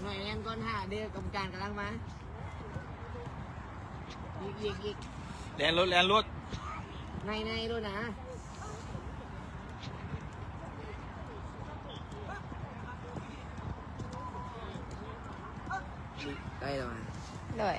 ໜ້ອຍແລ່ນກ່ອນຖ້າເດີ ກຳມະການກຳລັງມາ. ອີກ ອີກ ອີກ ແລ່ນໂລດ ແລ່ນໂລດ ໃນ ໃນໂລດນະ. ໄດ້ແລ້ວ ໂດຍ.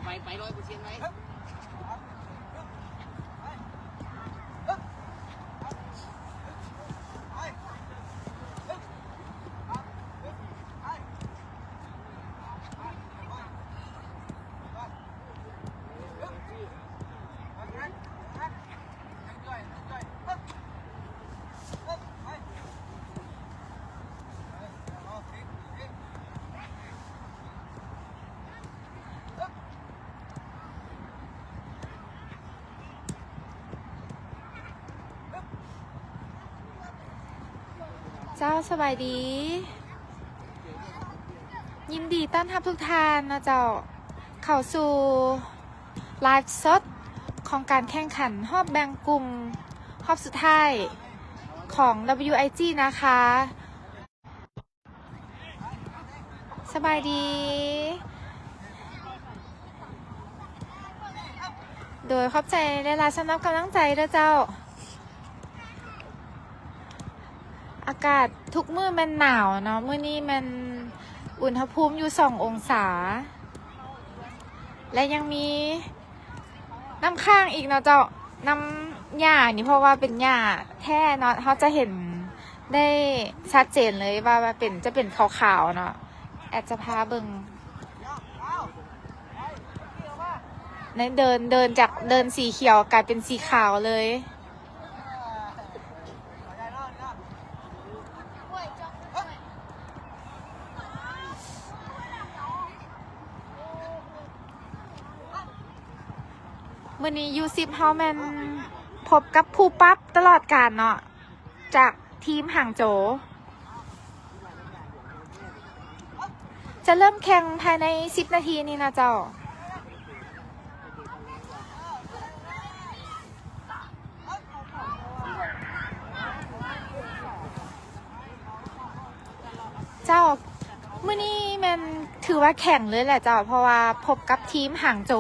ໄປ ໄປ ໄປ ຮ້ອຍເປີເຊັນໄປ. ເຈົ້າ ສະບາຍດີ. ຍິນດີຕ້ອນຮັບທຸກທ່ານເນາະເຈົ້າ ເຂົ້າສູ່ໄລຟ໌ສົດຂອງການແຂ່ງຂັນຮອບແບ່ງກຸ່ມຮອບສຸດທ້າຍຂອງ ດັບເບິນຢູ ຢູ ໄອ ຈີ ນະຄະ. ສະບາຍດີ ໂດຍ ຂອບໃຈຫຼາຍໆສຳລັບກຳລັງໃຈເດີເຈົ້າ. ອາກາດທຸກມື້ແມ່ນໜາວເນາະ ມື້ນີ້ແມ່ນອຸນຫະພູມຢູ່ສອງອົງສາ ແລະ ຍັງມີ ນ້ຳຄ້າງອີກເນາະເຈົ້າ ນ້ຳຫຍ້ານີ້ ເພາະວ່າເປັນຫຍ້າແທ້ເນາະ ເຮົາຈະເຫັນໄດ້ຊັດເຈນເລີຍວ່າ ວ່າເປັນ ຈະເປັນຂາວໆເນາະ. ແອດຈະພາເບິ່ງ ໃນເດີ່ນ ເດີ່ນຈາກເດີ່ນສີຂຽວກາຍເປັນສີຂາວເລີຍ. ມື້ນີ້ຢູສິບເຮົາແມ່ນພົບກັບຄູ່ປັບຕະຫຼອດການເນາະ ຈາກທີມຫາງໂຈ ຈະເລີ່ມແຂ່ງພາຍໃນສິບນາທີນີ້ນະເຈົ້າ. ເຈົ້າ ມື້ນີ້ແມ່ນຖືວ່າແຂງເລີຍແຫຼະເຈົ້າ ເພາະວ່າພົບກັບທີມຫາງໂຈ.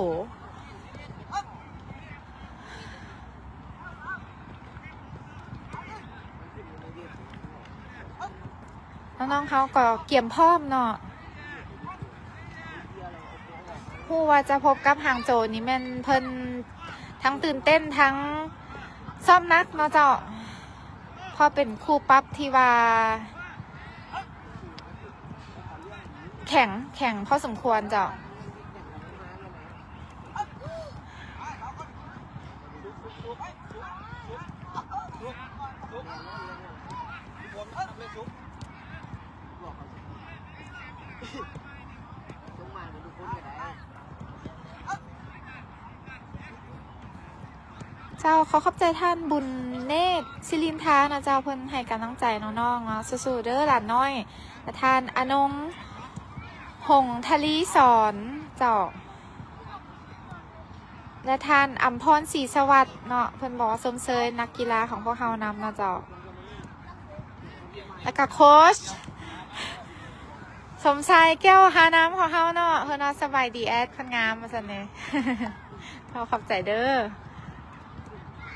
ນ້ອງໆເຮົາກໍກຽມພ້ອມເນາະ ຮູ້ວ່າຈະພົບກັບຫາງໂຈນີ້ແມ່ນເພິ່ນທັງຕື່ນເຕັ້ນທັງຊ້ອມໜັກເນາະເຈົ້າ ເພາະເປັນຄູ່ປັບທີ່ວ່າແຂງ ແຂງພໍສົມຄວນເຈົ້າ. ເຈົ້າ ຂໍຂອບໃຈທ່ານບຸນເນດ ສິລິນທາເນາະເຈົ້າ ເພິ່ນໃຫ້ກຳລັງໃຈນ້ອງໆເນາະ ສູ້ໆເດີຫຼານນ້ອຍ ແລະ ທ່ານອານົງ ຫົງທະລີສອນເຈົ້າ. ແລະ ທ່ານອຳພອນ ສີສະຫວັດເນາະ ເພິ່ນບອກວ່າຊົມເຊີຍນັກກິລາຂອງພວກເຮົານຳເນາະເຈົ້າ ແລ້ວກະໂຄດສົມຊາຍ ແກ້ວຫານຳຂອງເຮົາເນາະ ເພິ່ນວ່າສະບາຍດີແອດຄົນງາມວ່າຊັ້ນເດ ເຮົາຂອບໃຈເດີ.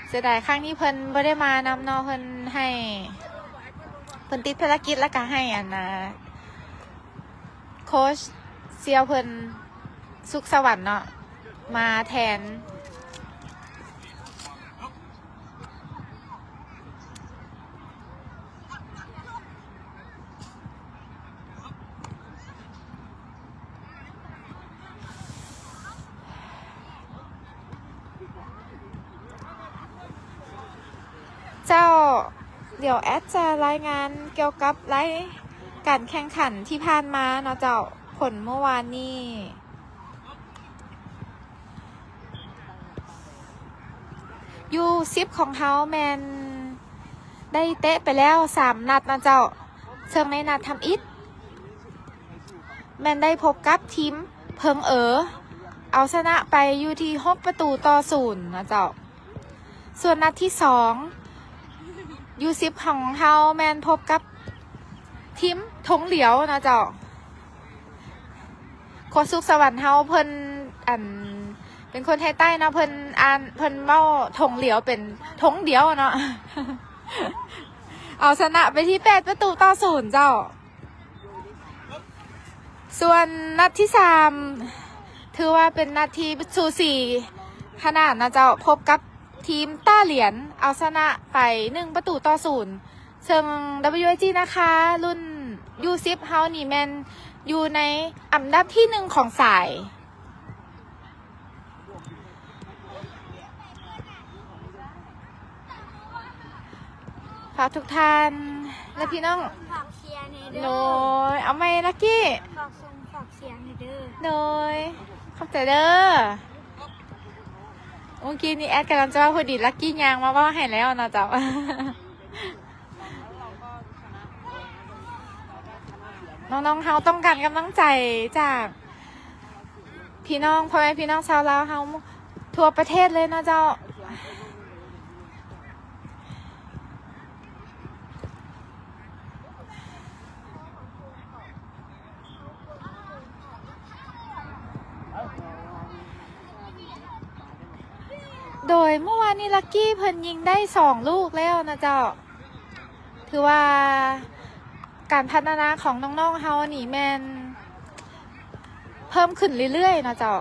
ເສຍດາຍຄັ້ງນີ້ເພິ່ນບໍ່ໄດ້ມານຳເນາະ ເພິ່ນໃຫ້ ເພິ່ນຕິດພາລະກິດ ແລ້ວກະໃຫ້ອັນນ່າ ໂຄດສ່ຽວເພິ່ນສຸກສະຫວັນເນາະ ມາແທນ. ເຈົ້າ, ດຽວແອດຈະລາຍງານກ່ຽວກັບລາຍການແຂ່ງຂັນທີ່ຜ່ານມາເນາະເຈົ້າ, ຜົນເມື່ອວານນີ້. ຢູສິບຂອງເຮົາແມ່ນໄດ້ເຕະໄປແລ້ວສາມນັດນະເຈົ້າ, ເຊິ່ງໃນນັດທຳອິດແມ່ນໄດ້ພົບກັບທີມເພິງເອີ, ເອົາຊະນະໄປຢູ່ທີ່ຫົກປະຕູຕໍ່ສູນນະເຈົ້າ. ສ່ວນນັດທີສອງ ຢູສິບຂອງເຮົາແມ່ນພົບກັບທີມທົ່ງຫຼຽວນະເຈົ້າ. ໂຄດສຸກສະຫວັນເຮົາເພິ່ນ ອັນ ເປັນຄົນໄທໃຕ້ເນາະ, ເພິ່ນອ່ານ ເພິ່ນເວົ້າທົ່ງຫຼຽວເປັນທົ່ງດຽວເນາະ, ເອົາຊະນະໄປທີ່ແປດປະຕູຕໍ່ສູນເຈົ້າ. ສ່ວນນັດທີສາມ ຖືວ່າເປັນນັດທີ່ສູສີຂະໜາດນະເຈົ້າ, ພົບກັບທີມຕ້າຫຼຽນ ເອົາຊະນະໄປໜຶ່ງປະຕູຕໍ່ສູນ. ເຊິ່ງ WIG ນາຄາ ລຸ້ນຢູສິບເຮົານີ້ແມ່ນຢູ່ໃນອັນດັບທີໜຶ່ງຂອງສາຍ. ຝາກທຸກທ່ານ ແລະ ພີ່ນ້ອງ. ຝາກເຊຍແດ່ເດີ. ໂດຍ. ເອົາໃໝ່ ລັກກີ້. ຝາກສົ່ງຝາກສຽງແດ່ເດີ. ໂດຍ. ຂອບໃຈເດີ. ເມື່ອກີ້ນີ້ແອດກຳລັງຈະເວົ້າ ພໍດີລັກກີ້ຍ່າງມາເວົ້າໃຫ້ແລ້ວນະເຈົ້າ. ນ້ອງໆເຮົາຕ້ອງການກຳລັງໃຈຈາກພີ່ນ້ອງ ພໍ່ແມ່ພີ່ນ້ອງຊາວລາວເຮົາທົ່ວປະເທດເລີຍເນາະເຈົ້າ. ໂດຍເມື່ອວານນີ້ລັກກີ້ເພິ່ນຍິງໄດ້ສອງລູກແລ້ວນະເຈົ້າ. ຖືວ່າການພັດທະນາຂອງນ້ອງໆເຮົານີ້ແມ່ນເພີ່ມຂຶ້ນເລື້ອຍໆເນາະເຈົ້າ.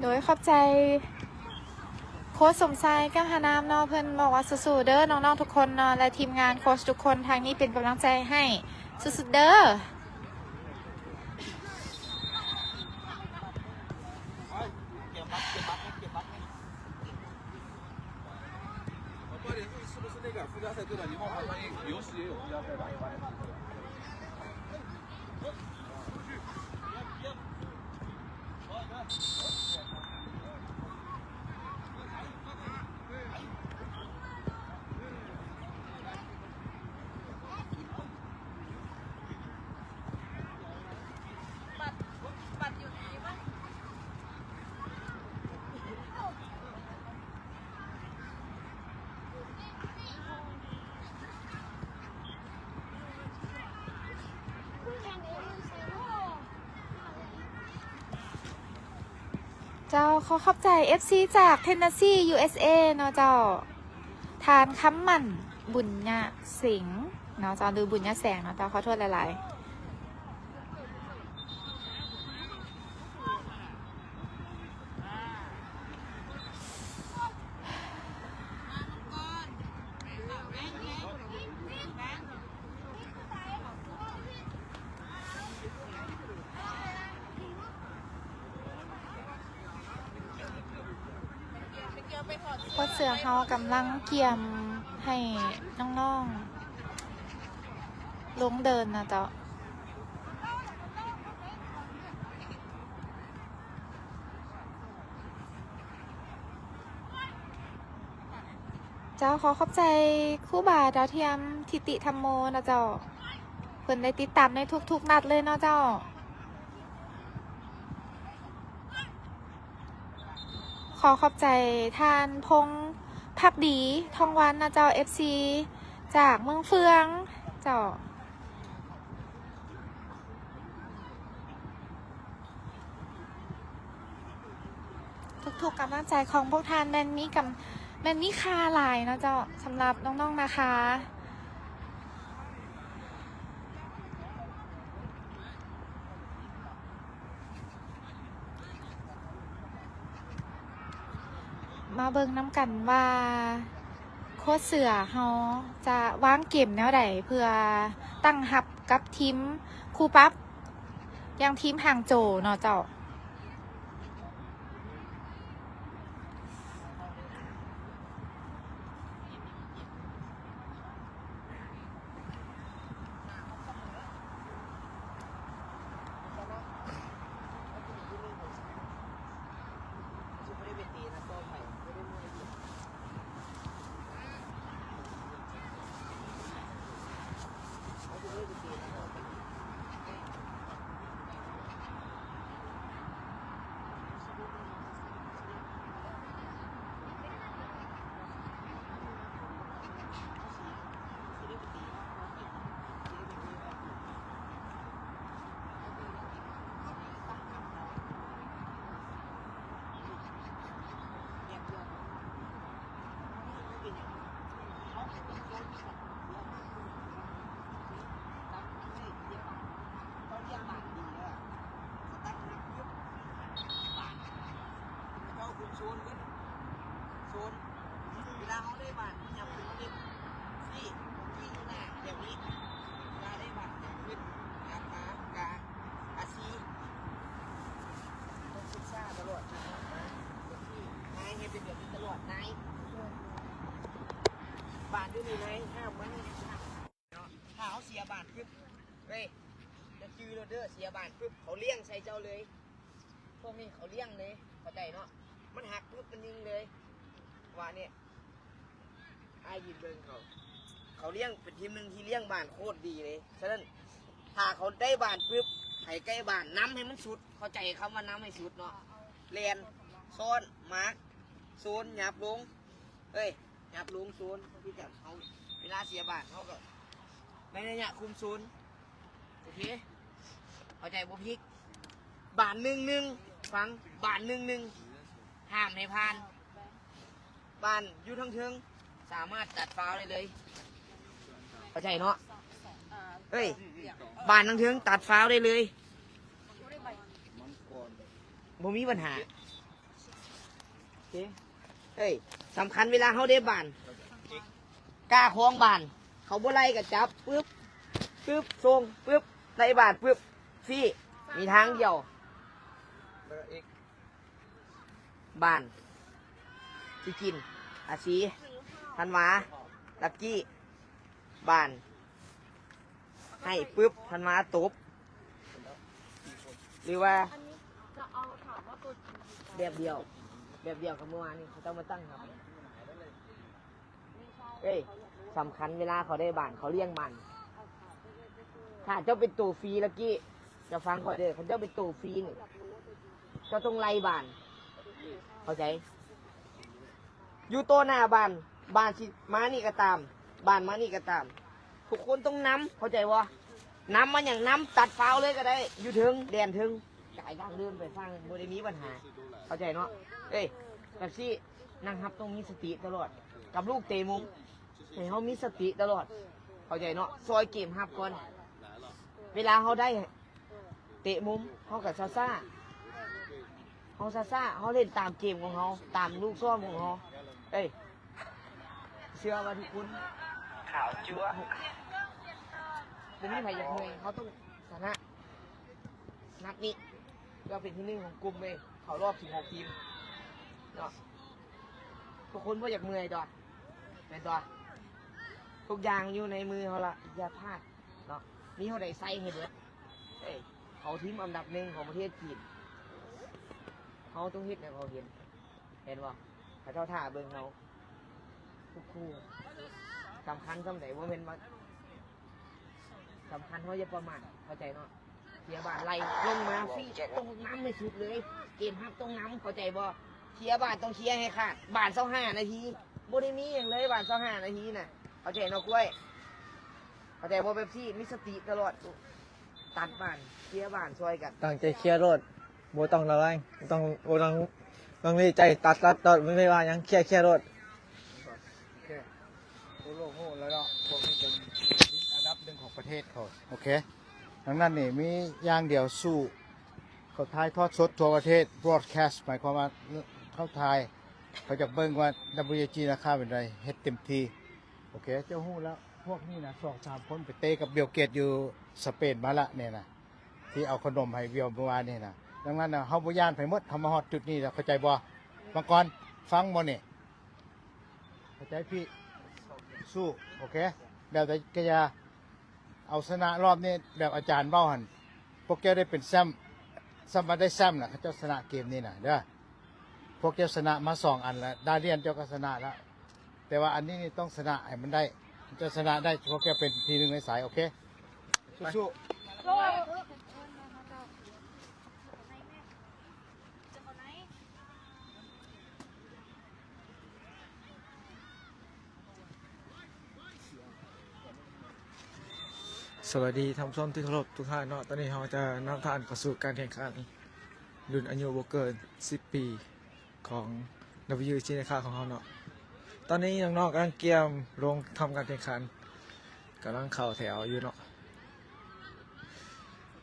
ໂດຍຂອບໃຈໂຄດສົມຊາຍ ກັງຫານາມເນາະ, ເພິ່ນບອກວ່າສູ້ໆເດີນ້ອງໆທຸກຄົນເນາະ ແລະ ທີມງານໂຄດທຸກຄົນທາງນີ້ເປັນກຳລັງໃຈໃຫ້, ສູ້ໆເດີ.ເຈົ້າ, ຂໍຂອບໃຈເອັຟຊີຈາກເທນເນສຊີ ຢູເອສເອ ເນາະເຈົ້າ, ທ່ານຄຳໝັ້ນ ບຸນຍະເສັງເນາະເຈົ້າ ຫຼື ບຸນຍະແສງເນາະເຈົ້າ, ຂໍໂທດຫຼາຍໆ. ໂຄດເສືອເຮົາກຳລັງກຽມໃຫ້ນ້ອງໆລົງເດີນນະເຈົ້າ. ເຈົ້າ, ຂໍຂອບໃຈຄູບາດາວທຽມ ທິຕິທຳໂມ ເນາະເຈົ້າ, ເພິ່ນໄດ້ຕິດຕາມໃນທຸກໆນັດເລີຍເນາະເຈົ້າ. ຂໍຂອບໃຈທ່ານ ພົງພັກດີ ທອງວັນ ເນາະເຈົ້າ, ເອັຟຊີຈາກເມືອງເຟືອງເຈົ້າ. ທຸກໆກຳລັງໃຈຂອງພວກທ່ານແມ່ນມີກຳ ແມ່ນມີຄ່າຫຼາຍເນາະເຈົ້າ ສຳລັບນ້ອງໆນະຄະ. ມາເບິ່ງນຳກັນວ່າໂຄດເສືອເຮົາຈະວາງເກມແນວໃດ ເພື່ອຕັ້ງຮັບກັບທີມຄູ່ປັບ ຢ່າງທີມຫາງໂຈເນາະເຈົ້າ. ເວລາເຮົາໄດ້ບານ ມັນຫຍັບຂຶ້ນມາເຮັດຊີ້ ທີ່ຢູ່ໜ້າແບບນີ້ ເວລາໄດ້ບານຫຍັບຂຶ້ນ ຫາບຕາກາ ອາຊີ ຕ້ອງສຶກສາຕະຫຼອດ ນາຍເຮັດແບບນີ້ຕະຫຼອດ ນາຍ ບານຢູ່ນີ້ ນາຍ ຫ້າມມັນ ຖ້າເຮົາເສຍບານປຶບ ເອີຍ ຈະຈື່ໂລດເດີ ເສຍບານປຶບ ເຂົາລ້ຽງໃສ່ເຈົ້າເລີຍ ພວກນີ້ເຂົາລ້ຽງເລີຍ ເຂົ້າໃຈເນາະ ມັນຫັກປຶບ ມັນຍິງເລີຍ ວ່ານີ້ ອ້າຍຢືນເບິ່ງເຂົາ ເຂົາລ້ຽງ ເປັນທີມໜຶ່ງທີ່ລ້ຽງບານໂຄດດີເລີຍ. ສະນັ້ນ ຖ້າເຂົາໄດ້ບານປຶບ ໃຜໃກ້ບານນຳໃຫ້ມັນສຸດ ເຂົ້າໃຈຄຳວ່ານຳໃຫ້ສຸດເນາະ ແລ່ນ ຊ້ອນ ມາກ ໂຊນ ຫຍັບລົງ ເອີຍ ຫຍັບລົງ ໂຊນ ຄືກັນ ເຮົາ ເວລາເສຍບານ ເຮົາກໍ ໃນໄລຍະຄຸມໂຊນ ໂອເຄ ເຂົ້າໃຈບໍ່? ພິກ ບານໜຶ່ງໜຶ່ງ ຟັງ ບານໜຶ່ງໜຶ່ງ ຫ້າມໃຫ້ຜ່ານ ບານຢູ່ທາງເທິງ ສາມາດຕັດຟາວໄດ້ເລີຍ ເຂົ້າໃຈເນາະ? ເອີຍ ບານທາງເທິງຕັດຟາວໄດ້ເລີຍ ບໍ່ມີບັນຫາ. ໂອເຄ ເອີຍ ສຳຄັນເວລາເຮົາໄດ້ບານ ກ້າຄອງບານ ເຂົາບໍ່ໄລ່ກໍຈັບ ປຶບ ປຶບ ສົ່ງ ປຶບ ໄດ້ບານ ປຶບ ຊີ້ ມີທາງດຽວ ບານ ຊິກິນ ອາຊີ ທັນວາ ລັກກີ້ ບານ ໃຫ້ປຶບ ທັນວາຕົບ ຫຼືວ່າ ແບບດຽວ ແບບດຽວກັບເມື່ອວານນີ້ ເຂົາເຈົ້າມາຕັ້ງຮັບ ເອີຍ ສຳຄັນເວລາເຂົາໄດ້ບານ ເຂົາລ້ຽງບານ ຖ້າເຈົ້າເປັນໂຕຟຣີ ລັກກີ້ ເຈົ້າຟັງຂ້ອຍເດີ ຄັນເຈົ້າເປັນໂຕຟຣີນີ້ ເຈົ້າຕ້ອງໄລ່ບານ ເຂົ້າໃຈ? ຢູ່ໂຕໜ້າບານ ບານຊິມານີ້ກໍຕາມ ບານມານີ້ກໍຕາມ ທຸກຄົນຕ້ອງນຳ ເຂົ້າໃຈບໍ່? ນຳມາຫຍັງ? ນຳຕັດຟາວເລີຍກໍໄດ້ ຢູ່ເທິງ ແດນເທິງ ກາຍທາງເດີນໄປທາງ ບໍ່ໄດ້ມີບັນຫາ ເຂົ້າໃຈເນາະ? ເອີຍ ແບບຊີ້ ນັກຮັບຕ້ອງມີສະຕິຕະຫຼອດ ກັບລູກເຕະມຸມ ໃຫ້ເຮົາມີສະຕິຕະຫຼອດ ເຂົ້າໃຈເນາະ? ຊ່ອຍເກມຮັບກ່ອນ ເວລາເຮົາໄດ້ ເຕະມຸມ ເຮົາກໍຊ້າໆ ເຮົາຊ້າໆ ເຮົາຫຼິ້ນຕາມເກມຂອງເຮົາ ຕາມລູກຊ້ອມຂອງເຮົາ ເອີຍ ເຊື່ອວ່າທຸກຄົນ ຂາວຈັ້ວ ບໍ່ມີໃຜຢາກເມື່ອຍ ເຮົາຕ້ອງຊະນະ ນັດນີ້ ເພື່ອເປັນທີໜຶ່ງຂອງກຸ່ມເວີຍ ເຂົ້າຮອບສິບຫົກທີມເນາະ ທຸກຄົນບໍ່ຢາກເມື່ອຍຕົວະ ແມ່ນຕົວະ ທຸກຢ່າງຢູ່ໃນມືເຮົາລະ ຢ່າພາດ ເນາະ ມີເທົ່າໃດໃສ່ໃຫ້ເບິດ ເອີຍ ເຂົາທີມອັນດັບໜຶ່ງຂອງປະເທດຈີນ ເຮົາຕ້ອງເຮັດໃຫ້ເຂົາເຫັນ ເຫັນບໍ່? ເຂົາເຈົ້າຖ້າເບິ່ງເຮົາທຸກຄູ່ ສຳຄັນສ່ຳໃດ ບໍ່ແມ່ນວ່າ ສຳຄັນເຮົາຢ່າປະໝາດ ເຂົ້າໃຈເນາະ? ເສຍບານໄລ່ລົງມາຟຣີ ຕ້ອງນຳໃຫ້ສຸດເລີຍ ເກມຮັບຕ້ອງນຳ ເຂົ້າໃຈບໍ່? ເຄຍບານຕ້ອງເຄຍໃຫ້ຂາດ ບານຊາວຫ້ານາທີ ບໍ່ໄດ້ມີຫຍັງເລີຍ ບານຊາວຫ້ານາທີນະ ເຂົ້າໃຈເນາະກ້ວຍ? ເຂົ້າໃຈບໍ່? ເປັບຊີ ມີສະຕິຕະຫຼອດ ຕັດບານ ເຄຍບານຊ່ອຍກັນ ຕັ້ງໃຈເຄຍໂລດ ບໍ່ຕ້ອງລະແວງ ບໍ່ຕ້ອງ ບໍ່ຕ້ອງລັງເລໃຈ ຕັດ ຕັດ ຕັດ ບໍ່ໄດ້ວ່າຫຍັງ ເຄຍ ເຄຍໂລດ. ເທດເຂົາ ໂອເຄ. ດັ່ງນັ້ນນີ້ມີຢ່າງດຽວ ສູ້ ເຂົາຖ່າຍທອດສົດທົ່ວປະເທດ ບຣອດແຄສ ໝາຍຄວາມວ່າເຂົາຖ່າຍ ເຂົາຢາກເບິ່ງວ່າ ດັບເບິນຢູເອັສຈີ ນາຄາເປັນໃດ ເຮັດເຕັມທີ່ ໂອເຄ. ເຈົ້າຮູ້ແລ້ວ ພວກນີ້ນະ ສອງສາມຄົນໄປເຕະກັບບິວເກດຢູ່ສະເປນມາລະນີ້ນະ ທີ່ເອົາຂະໜົມໃຫ້ບິວເມື່ອວານນີ້ນະ. ດັ່ງນັ້ນນະ ເຮົາບໍ່ຢ້ານໃຜໝົດ ເຮົາມາຮອດຈຸດນີ້ແລ້ວ ເຂົ້າໃຈບໍ່? ມັງກອນ ຟັງບໍ່ນີ້? ເຂົ້າໃຈພີ່? ສູ້ ໂອເຄ. ແບບໃດກະຢ່າ ເອົາຊະນະລອບນີ້ ແບບອາຈານເວົ້າຫັ້ນ ພວກເຈົ້າໄດ້ເປັນແຊ້ມ ຊ້ຳວ່າໄດ້ແຊ້ມນະ ເຂົາເຈົ້າຊະນະເກມນີ້ນະເດີ. ພວກເຈົ້າຊະນະມາສອງອັນລະ ດາລຽນເຈົ້າກໍຊະນະລະ ແຕ່ວ່າອັນນີ້ນີ້ຕ້ອງຊະນະໃຫ້ມັນໄດ້. ເຈົ້າຊະນະໄດ້ ພວກເຈົ້າເປັນທີໜຶ່ງໃນສາຍ ໂອເຄ. ສູ້ໆ. ສະບາຍດີທ່ານຜູ້ຊົມທີ່ເຄົາລົບທຸກທ່ານເນາະ. ຕອນນີ້ເຮົາຈະນຳທ່ານເຂົ້າສູ່ການແຂ່ງຂັນລຸ້ນອາຍຸບໍ່ເກີນສິບປີ ຂອງ ດັບເບິນຢູເອັສຈີ ນາຄາຂອງເຮົາເນາະ. ຕອນນີ້ນ້ອງໆກຳລັງກຽມລົງທຳການແຂ່ງຂັນ ກຳລັງເຂົ້າແຖວຢູ່ເນາະ.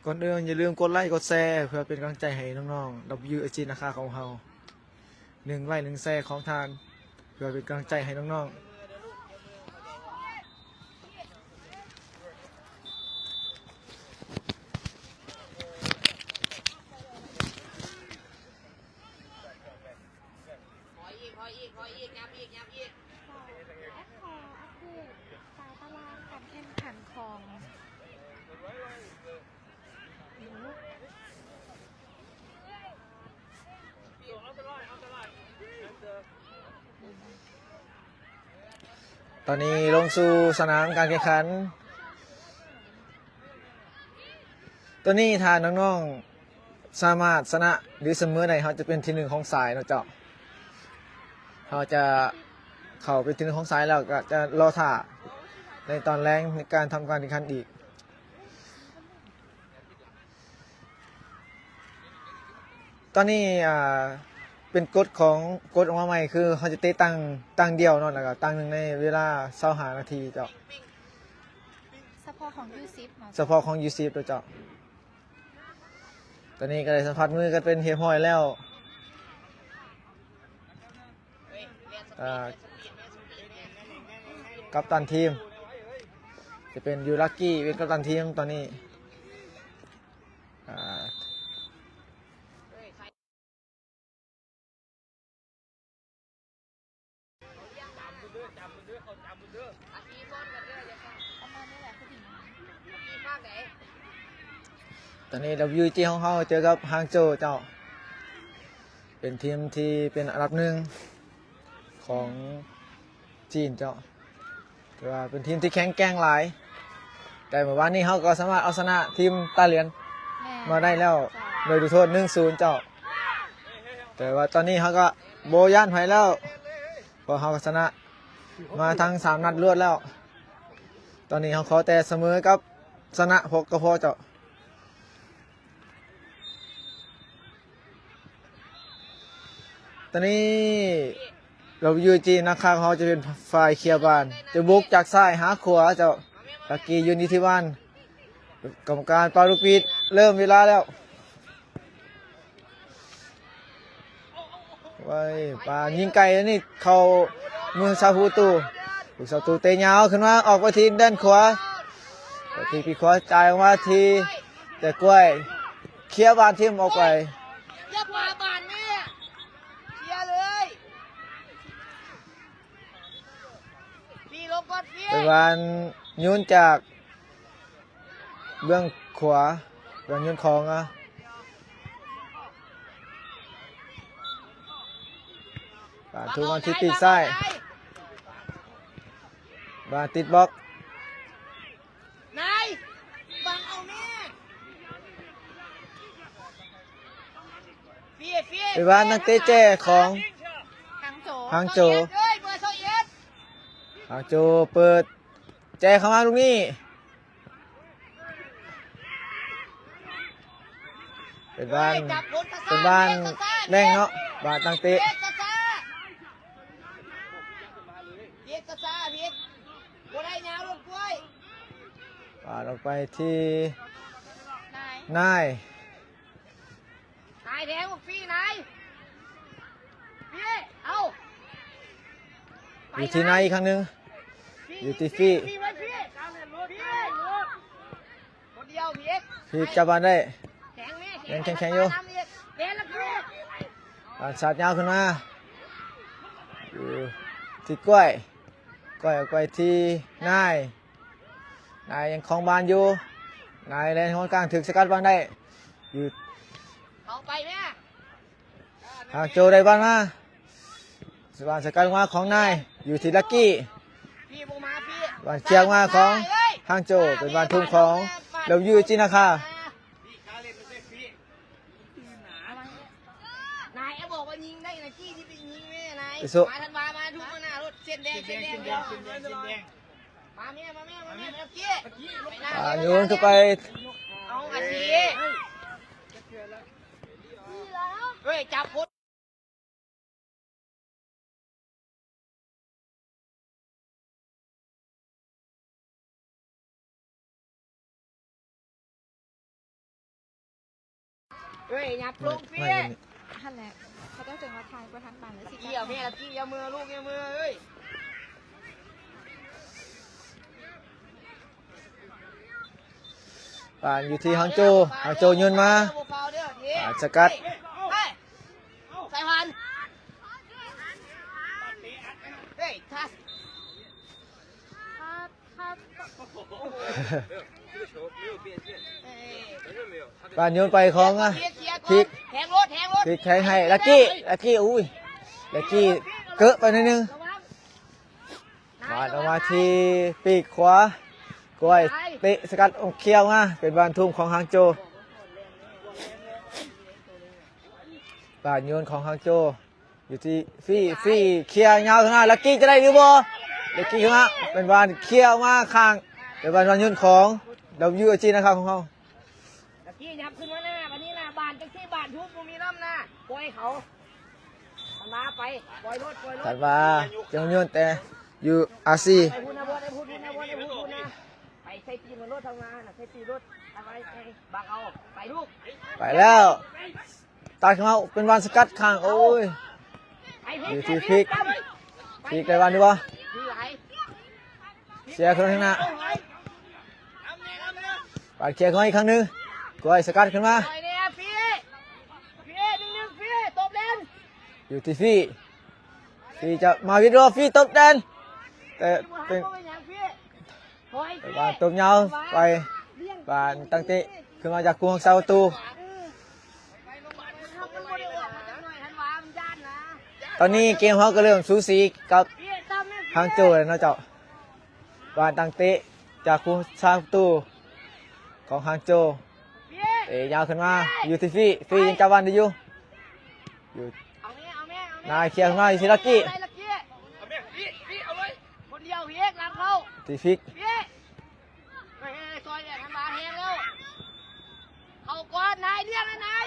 ກ່ອນອື່ນຢ່າລືມກົດໄລກົດແຊ ເພື່ອເປັນກຳລັງໃຈໃຫ້ນ້ອງໆ ດັບເບິນຢູເອັສຈີ ນາຄາຂອງເຮົາ. ໜຶ່ງໄລ ໜຶ່ງແຊຂອງທ່ານ ເພື່ອເປັນກຳລັງໃຈໃຫ້ນ້ອງໆ. ຕອນນີ້ລົງສູ່ສະໜາມການແຂ່ງຂັນ. ຕອນນີ້ຖ້ານ້ອງໆສາມາດຊະນະ ຫຼື ສະເໝີໄດ້ ເຮົາຈະເປັນທີໜຶ່ງຂອງສາຍເນາະເຈົ້າ. ເຮົາຈະເຂົ້າເປັນທີໜຶ່ງຂອງສາຍແລ້ວ ກໍຈະລໍຖ້າໃນຕອນແລງໃນການທຳການແຂ່ງຂັນອີກ. ຕອນນີ້ ອ່າ ເປັນກົດຂອງ ກົດອອກມາໃໝ່ ຄືເຮົາຈະເຕະຕັ້ງ ຕັ້ງດຽວເນາະ ແລ້ວກໍຕັ້ງໜຶ່ງໃນເວລາຊາວຫ້ານາທີເຈົ້າ. ສະເພາະຂອງຢູສິບເນາະ ສະເພາະຂອງຢູສິບເນາະເຈົ້າ. ຕອນນີ້ກໍໄດ້ສຳຜັດມືກັນເປັນຮຽບຮ້ອຍແລ້ວ. ອ່າ ກັບຕັນທີມ ຈະເປັນຢູລັກກີ້ ເປັນກັບຕັນທີມຕອນນີ້. ອ່າ ຕອນນີ້ ດັບເບິນຢູເອັສຈີ ຂອງເຮົາເຈີກັບຮາງໂຈວເຈົ້າ. ເປັນທີມທີ່ເປັນອັນດັບໜຶ່ງຂອງຈີນເຈົ້າ ຖືວ່າເປັນທີມທີ່ແຂງແກ່ງຫຼາຍ ແຕ່ມື້ວານນີ້ເຮົາກໍສາມາດເອົາຊະນະທີມຕາຫຼຽນ ແມ່ນ ມາໄດ້ແລ້ວ ເຈົ້າ ໂດຍຈຸດໂທດ ໜຶ່ງສູນ ເຈົ້າ. ແຕ່ວ່າຕອນນີ້ເຮົາກໍບໍ່ຢ້ານໃຜແລ້ວ ເພາະເຮົາກໍຊະນະມາທັງສາມນັດລວດແລ້ວ. ຕອນນີ້ເຮົາຂໍແຕ່ສະເໝີກັບຊະນະ ກໍພໍເຈົ້າ. ຕອນນີ້ ດັບເບິນຢູເອັສຈີ ນາຄາຂອງເຮົາຈະເປັນຝ່າຍເຄຍບານ ຈະບຸກຈາກຊ້າຍຫາຂວາເຈົ້າ. ລັກກີ້ຢືນຢູ່ທີ່ບານ ກຳມະການເປົ່າລູກປີດ ເລີ່ມເວລາແລ້ວ. ໄວ້ ປານຍິງໄກອັນນີ້ເຂົ້າມືຊາວຜູ້ຕູ ຜູ້ຊາວຜູ້ຕູເຕະຍາວຂຶ້ນມາ ອອກໄປທີ່ແດນຂວາ ໄປທີ່ປີກຂວາ ຈ່າຍອອກມາທີ່ແຕ່ກ້ວຍ ເຄຍບານຖິ້ມອອກໄປ. ເຄຍບານນີ້ ເຄຍເລີຍ ໄປວານໂຍນຈາກເບື້ອງຂວາ ເບື້ອງໂຍນຂອງ ອະ ບານຖືກມາທີ່ປີກຊ້າຍ ບານຕິດບລັອກ. ນາຍ ບັງເອົາແມ່ ໄປວານນັກເຕະແຈຂອງ ທາງໂຈ ທາງໂຈ ເອີຍ ເບີຊາວເອັດ ທາງໂຈເປີດແຈເຂົ້າມາລູກນີ້ ເປັນວານ ເປັນວານແດງເນາະ ວານຕັ້ງເຕະ ເຮັດຊ້າໆ ເຮັດຊ້າໆ ເຮັດ ບໍ່ໄດ້ຍາວລົດກ້ວຍ. ປາດອອກໄປທີ່ນາຍ ນາຍແທງອອກຟຣີນາຍ ເອີ ເອົາ ຢູ່ທີ່ນາຍອີກຄັ້ງໜຶ່ງ ຢູ່ທີ່ຟຣີ ຟຣີໄວ້ຟຣີ ຟຣີ ຄົນດຽວ ພີກ ພີກຈັບບານໄດ້ ແຂງແມ່ ຍັງແຂງໆຢູ່ ແຂງແມ່ ແຂງແລ້ວ ບານສາດຍາວຂຶ້ນມາ ຢູ່ທີ່ກ້ວຍ ກ້ວຍອອກໄປທີ່ນາຍ ນາຍຍັງຄອງບານຢູ່ ນາຍແລ່ນຮອດກາງ ຖືກສະກັດບານໄດ້ ຢູ່ ເຂົ້າໄປແມ່ ທາງໂຈໄດ້ບານມາ ບານສະກັດມາຂອງນາຍ ຢູ່ທີ່ລັກກີ້ ບານເຄຍມາຂອງທາງໂຈ ເປັນບານທຸ່ມຂອງ ລະວິວ ຈິນນາຄາ ນາຍ ເອົາບອກວ່າຍິງໄດ້ນະ ຈີ້ທີ່ໄປຍິງແມ່ນາຍ ໄປໂຊະ ມາທັນວາ ມາທຸ່ມມາໜ້າລົດ ເສັ້ນແດງ ເສັ້ນແດງ ເສັ້ນແດງ ມາແມ່ ມາແມ່ ມາແມ່ ມາເກັບ ອ່າ ໂຍນເຂົ້າໄປ ເອົາອາຊີ ເຮີ້ຍ ຈັບຄົນ ເຮີ້ຍ ຫຍັບລົງພີ້ ຫັ້ນແຫຼະ ເຂົາເຈົ້າຈຶ່ງວ່າຖ່າຍບໍ່ທັນບານ ລະຊິກັບ ເອົາແມ່ ລະຊິ ຢ່າເມືອລູກ ຢ່າເມືອເອີຍ ບານຢູ່ທີ່ຫາງໂຈ ຫາງໂຈໂຍນມາ ອ່າ ສະກັດ ສາຍຜ່ານ ເຮີ້ຍ ທັດ ບານໂຍນໄປຂອງ ອ່າ ພີກ ແທງໂລດ ແທງໂລດ ພີກແທງໃຫ້ລັກກີ້ ລັກກີ້ ອຸ້ຍ ລັກກີ້ເກີະໄປໜ້ອຍໜຶ່ງ ບານອອກມາທີ່ປີກຂວາ ກ້ວຍເຕະສະກັດອອກເຄຍມາ ເປັນບານທຸ່ມຂອງຫາງໂຈ ບານໂຍນຂອງຫາງໂຈ ຢູ່ທີ່ຟຣີ ຟຣີເຄຍຍາວຂ້າງໜ້າ ລັກກີ້ຈະໄດ້ຫຼືບໍ່ ລັກກີ້ຂ້າງໜ້າ ເປັນບານເຄຍອອກມາຂ້າງ ເປັນບານໂຍນຂອງ ລະວິວ ຈິນນາຄາຂອງເຮົາ ຕະກີ້ຫຍັບຂຶ້ນມາໜ້າ ບາດນີ້ນະ ບານຈັງຊີ້ ບານທຸບບໍ່ມີນ້ຳໜ້າ ປ່ອຍເຂົາ ທັນວາໄປ ປ່ອຍໂລດ ປ່ອຍໂລດ ທັນວາ ເຈົ້າໂຍນແຕ່ຢູ່ອາຊີ ໄປພຸ້ນນະ ໄປພຸ້ນນະ ໄປໃສ່ຕີນມັນໂລດ ທັນວານະ ໃສ່ຕີນໂລດ ທັນວາ ບັງເອົາ ໄປລູກ ໄປແລ້ວ ຕັດເຂົ້າມາ ເປັນບານສະກັດຂ້າງ ໂອ້ຍ ຢູ່ທີ່ພີກ ພີກໄດ້ບານຢູ່ບໍ່ ເຊຍຂຶ້ນຂ້າງໜ້າ ບານເຄຍຂຶ້ນມາອີກຄັ້ງໜຶ່ງ ກ້ວຍສະກັດຂຶ້ນມາ ຢູ່ທີ່ຟຣີ ຟຣີຈະມາວິດບໍ່ ຟຣີຕົບແດນ ແຕ່ເປັນ ແຕ່ວ່າຕົບຍາວໄປ ບານຕັ້ງເຕະ ຂຶ້ນມາຈາກຄູ່ຮັກສາປະຕູ ຕອນນີ້ເກມເຮົາກໍເລີ່ມສູສີກັບຫາງໂຈແລ້ວເນາະເຈົ້າ ບານຕັ້ງເຕະຈາກຄູ່ຮັກສາປະຕູຂອງຫາງໂຈ ເຕະຍາວຂຶ້ນມາ ຢູ່ທີ່ຟຣີ ຟຣີຍັງຈັບບານໄດ້ຢູ່ ຢູ່ ນາຍເຄຍຂຶ້ນມາ ຢູ່ທີ່ລັກກີ້ ຄົນດຽວ ພີກ ຫຼັງເຂົ້າ ທີ່ຟີກ ພີກ ເຮີ້ຍ ຊ່ອຍແດ່ ທັນວາແຮງແລ້ວ ເຂົ້າກ່ອນ ນາຍ ລ້ຽງນາຍ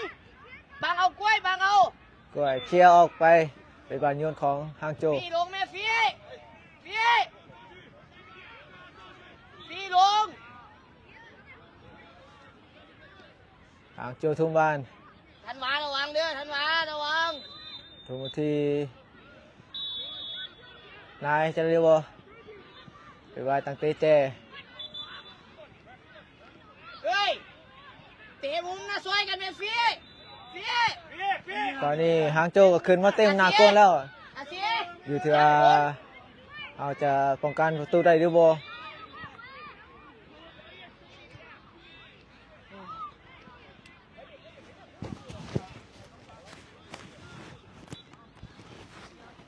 ບັງເອົາ ກ້ວຍ ບັງເອົາ ກ້ວຍເຄຍອອກໄປ ເປັນບານໂຍນຂອງຫາງໂຈ ຟຣີລົງແມ່ ຟຣີ ຟຣີ ຟຣີລົງ ຫາງໂຈທຸ່ມບານ ທັນວາລະວັງເດີ ທັນວາລະວັງ ທຸ່ມທີ່ນາຍຈະໄດ້ບໍ່ ເປັນວ່າຕັ້ງເຕະແຈ ເອີຍ ເຕະມຸມນະ ຊ່ວຍກັນແມ່ ຟຣີ ຟຣີ ຕອນນີ້ຫາງໂຈກໍຂຶ້ນມາເຕັມໜ້າກວນແລ້ວ ອາຊີ ຢູ່ທີ່ວ່າເຮົາຈະປ້ອງກັນປະຕູໄດ້ຫຼືບໍ່.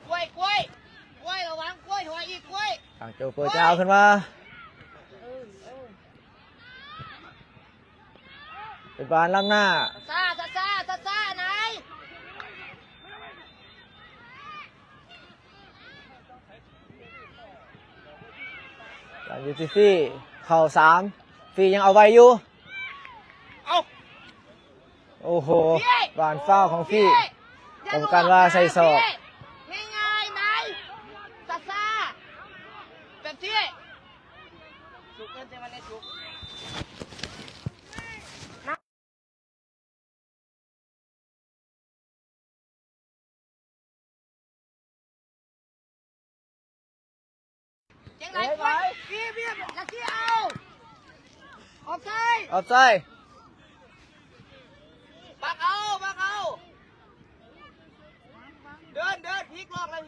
ກ້ວຍ ກ້ວຍ ກ້ວຍ ລະວັງ ກ້ວຍ ຖອຍອີກ ກ້ວຍ ທາງໂຈເປີດຍາວຂຶ້ນມາ ເປັນບານລ້ຳໜ້າ ຊ້າໆ ຊ້າໆ ນາຍ ບານຢູ່ທີ່ຟຣີ ເຂົ້າສາມ ຟຣີຍັງເອົາໄວ້ຢູ່ ເອົ້າ ໂອ້ໂຫ ບານຟາວຂອງຟຣີ ກຳມະການວ່າໃສ່ສອກ ງ່າຍໆ ນາຍ ຊ້າໆ ແບບນີ້ ສຸກເອີ້ນແຕ່ມັນໄດ້ສຸກ ຈັ່ງໄດ ໄປ ໄປ ບີບ ບີບ ລັກກີ້ເອົາ ອອບໄຊ ອອບໄຊ ບັກເອົາ ບັກເອົາ ເດີນ ເດີນ ພິກລອກແລ້ວ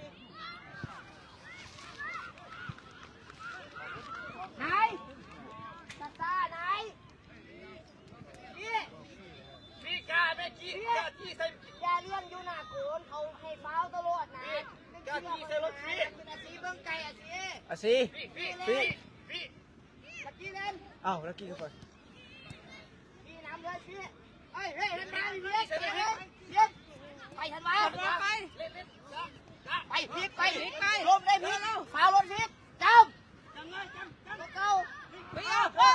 ນາຍ ຊາຊາ ນາຍ ພີ້ ພີ້ ກ້າແມ່ຈີ້ ກ້າຈີ້ໃສ່ ຢ່າລ້ຽງຢູ່ໜ້າໂກນ ເຂົາໃຫ້ຟາວຕະຫຼອດນະ ກ້າຈີ້ໃສ່ລົດຟີ້ ອາຊີ ເບິ່ງໄກ ອາຊີ ອາຊີ ພີ້ ພີ້ ພີ້ ລັກກີ້ເລ່ນ ອ້າວ ລັກກີ້ເຂົ້າໄປ ພີ້ນຳເລີຍ ພີ້ ເຮີ້ຍ ເຮີ້ຍ ເຫັນມາ ພີ້ ເຮັດ ເຮັດ ໄປທັນວາ ໄປ ໄປ ພີ້ ໄປ ພີ້ ໄປ ລົມໄດ້ພີ້ ຟາວລົດພີ້ ຈຳ ຈຳເລີຍ ຈຳ ຈຳ ເກົ່າ ພີ້ ເອີ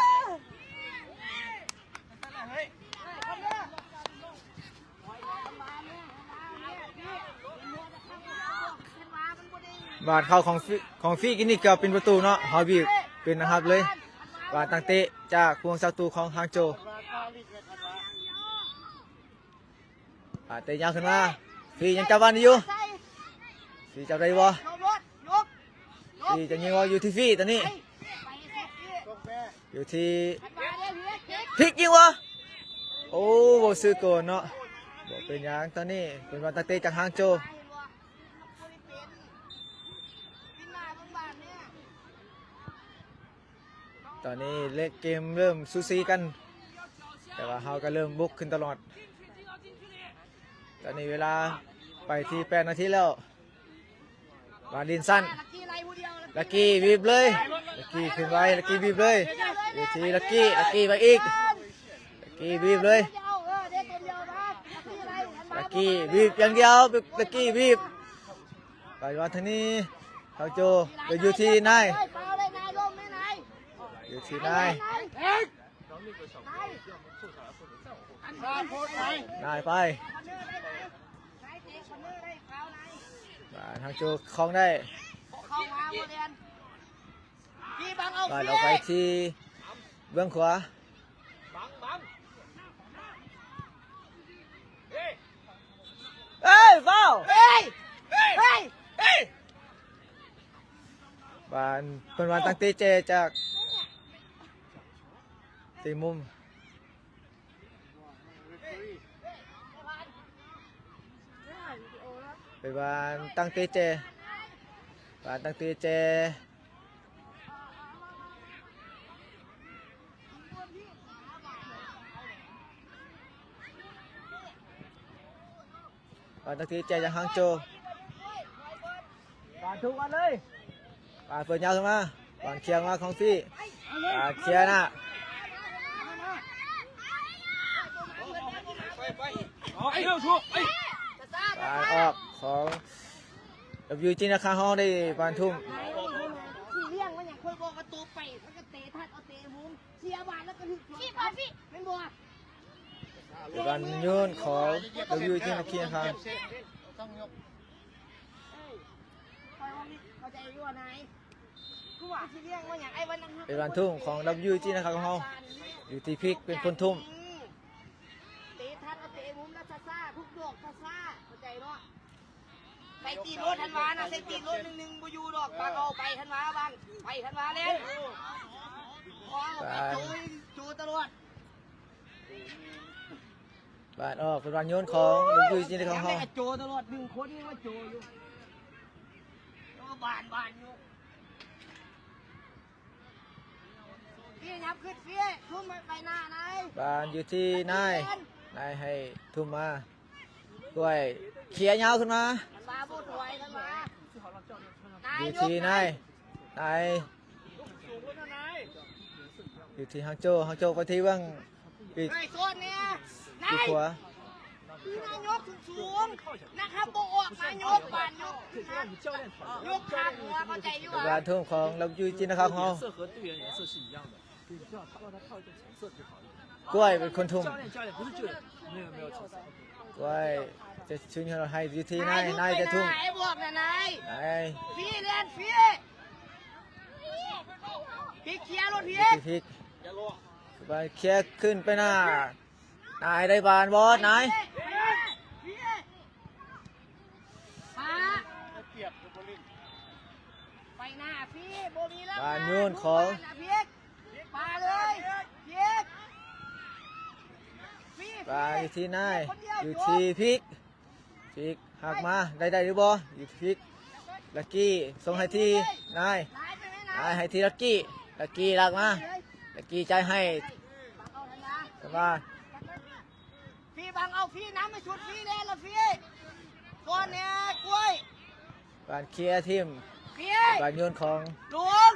ບາດເຂົ້າຂອງຟີ ຂອງຟີກິນນີ້ເກືອບເປັນປະຕູເນາະ ຮອຍບີບເປັນນະຮັບເລີຍ ບາດຕັ້ງເຕະຈາກພວງເສົາຕູຂອງຮາງໂຈ ອ່າ ເຕະຍາວຂຶ້ນມາ ຟີຍັງຈັບບານຢູ່ ຟີຈັບໄດ້ບໍ່ ຟີຈະຍິງບໍ່ ຢູ່ທີ່ຟີຕອນນີ້ ຢູ່ທີ່ພິກຍິງບໍ່ ໂອ້ ບໍ່ຊື່ໂກນເນາະ ບໍ່ເປັນຫຍັງ ຕອນນີ້ເປັນບານຕັ້ງເຕະຈາກຮາງໂຈ ຕອນນີ້ເລກເກມເລີ່ມສູສີກັນ ແຕ່ວ່າເຮົາກໍເລີ່ມບຸກຂຶ້ນຕະຫຼອດ ຕອນນີ້ເວລາໄປທີ່ແປດນາທີແລ້ວ ວາລິນສັ້ນ ລັກກີ້ວີບເລີຍ ລັກກີ້ຂຶ້ນໄວ ລັກກີ້ວີບເລີຍ ຢູ່ທີ່ລັກກີ້ ລັກກີ້ໄປອີກ ລັກກີ້ວີບເລີຍ ລັກກີ້ວີບຢ່າງດຽວ ລັກກີ້ວີບ ໄປວາງທາງນີ້ ເຂົາໂຈ ໄປຢູ່ທີ່ນາຍ ຢູ່ທີ່ນາຍ ນາຍໄປ ບານທາງໂຈຄອງໄດ້ ບານອອກໄປທີ່ເບື້ອງຂວາ ເອີຍ ຟາວ ເອີຍ ເອີຍ ບານ ເພິ່ນວ່າຕັ້ງເຕະແຈຈາກ ເຕະມຸມ ເປັນບານຕັ້ງເຕະແຈ ບານຕັ້ງເຕະແຈ ບານຕັ້ງເຕະແຈຈາກຮາງໂຈ ບານທຸກອັນເລີຍ ບານເປີດຍາວຂຶ້ນມາ ບານເຄຍມາຂອງຟີ ບານເຄຍໜ້າ ບານອອກຂອງ ດັບເບິນຢູຈີ ນະຄາເຮົາໄດ້ບານທຸ່ມ ຊິລ້ຽງວ່າຫຍັງ ຂ້ອຍບອກວ່າໂຕໄປ ມັນກໍເຕະທັດເອົາເຕະມຸມ ເຄຍບານແລ້ວກໍຖືກໂດນ ແມ່ນບໍ່? ເປັນບານໂຍນຂອງ ດັບເບິນຢູຈີ ນະຄາ ເປັນບານທຸ່ມຂອງ ດັບເບິນຢູຈີ ນະຄາ ຂອງເຮົາ ຢູ່ທີ່ພິກເປັນຄົນທຸ່ມ ເຕະທັດເອົາເຕະມຸມແລ້ວຊ້າໆ ທຸກດອກຊ້າໆ ເຂົ້າໃຈເນາະ? ໃສ່ຕີນໂລດທັນວານະ ໃສ່ຕີນໂລດ ໜຶ່ງໜຶ່ງ ບໍ່ຢູ່ດອກ ບັງເອົາ ໄປທັນວາ ບັງ ໄປທັນວາ ເລ່ນ ເອົາ ໄປໂຈ ໂຈຕະຫຼອດ ບານອອກ ເປັນບານໂຍນຂອງ ລຸງຈຸ້ຍ ຈິນດາຄຳເຮົາ ໂຈຕະຫຼອດ ໜຶ່ງຄົນຍັງວ່າໂຈຢູ່ ເອີ ບານ ບານຢູ່ ພີ່ ຫຍັບຂຶ້ນ ພີ່ ທຸ່ມໄປໜ້ານາຍ ບານຢູ່ທີ່ນາຍ ນາຍໃຫ້ທຸ່ມມາ ກ້ວຍເຄຍຍາວຂຶ້ນມາ ມັນມາບໍ່ຖອຍ ມັນມາ ຢູ່ທີ່ນາຍ ນາຍ ຢູ່ທີ່ຮາງໂຈ ຮາງໂຈໄປທີ່ເບື້ອງ ປີກ ເຮີ້ຍ ໂຊນແດ່ ນາຍ ປີກຂວາ ຄືນາຍົກສູງໆ ນາຍ ບໍ່ອອກມາຍົກ ບານຍົກຂຶ້ນມາ ຍົກຂ້າງຫົວ ເຂົ້າໃຈຢູ່ຫວາ? ການທຸ່ມຂອງ ດັບເບິນຢູຈີ ນະຄາ ຂອງເຮົາ ກ້ວຍເປັນຄົນທຸ່ມ ກ້ວຍຈະຊຸນໃຫ້ຢູ່ທີ່ນາຍ ນາຍຈະທຸ່ມ ນາຍ ນາຍ ພີ່ ແລ່ນ ພີ່ ພີ່ ເຄຍໂລດ ພີ່ ຢູ່ທີ່ພິກ ຢ່າລໍ ໄປເຄຍຂຶ້ນໄປໜ້າ ນາຍໄດ້ບານບໍ່ ນາຍ? ໄປໜ້າພີ້ ບໍ່ມີແລ້ວ ບານໂຍນຂອງ ບານນະພິກ ປາເລີຍ ພິກ ປາຢູ່ທີ່ນາຍ ຢູ່ທີ່ພິກ ພິກ ຫັກມາ ໄດ້ ໄດ້ຫຼືບໍ່? ຢູ່ທີ່ພິກ ລັກກີ້ ສົ່ງໃຫ້ທີ່ນາຍ ນາຍໃຫ້ທີ່ລັກກີ້ ລັກກີ້ລາກມາ ລັກກີ້ຈ່າຍໃຫ້ ສະບາຍ ຟຣີບັງເອົາ ຟຣີນຳໃຫ້ສຸດ ຟຣີແລ່ນລະ ຟຣີກ່ອນແນ່ ກ້ວຍ ບານເຄຍທີມ ບານໂຍນຂອງ ລວງ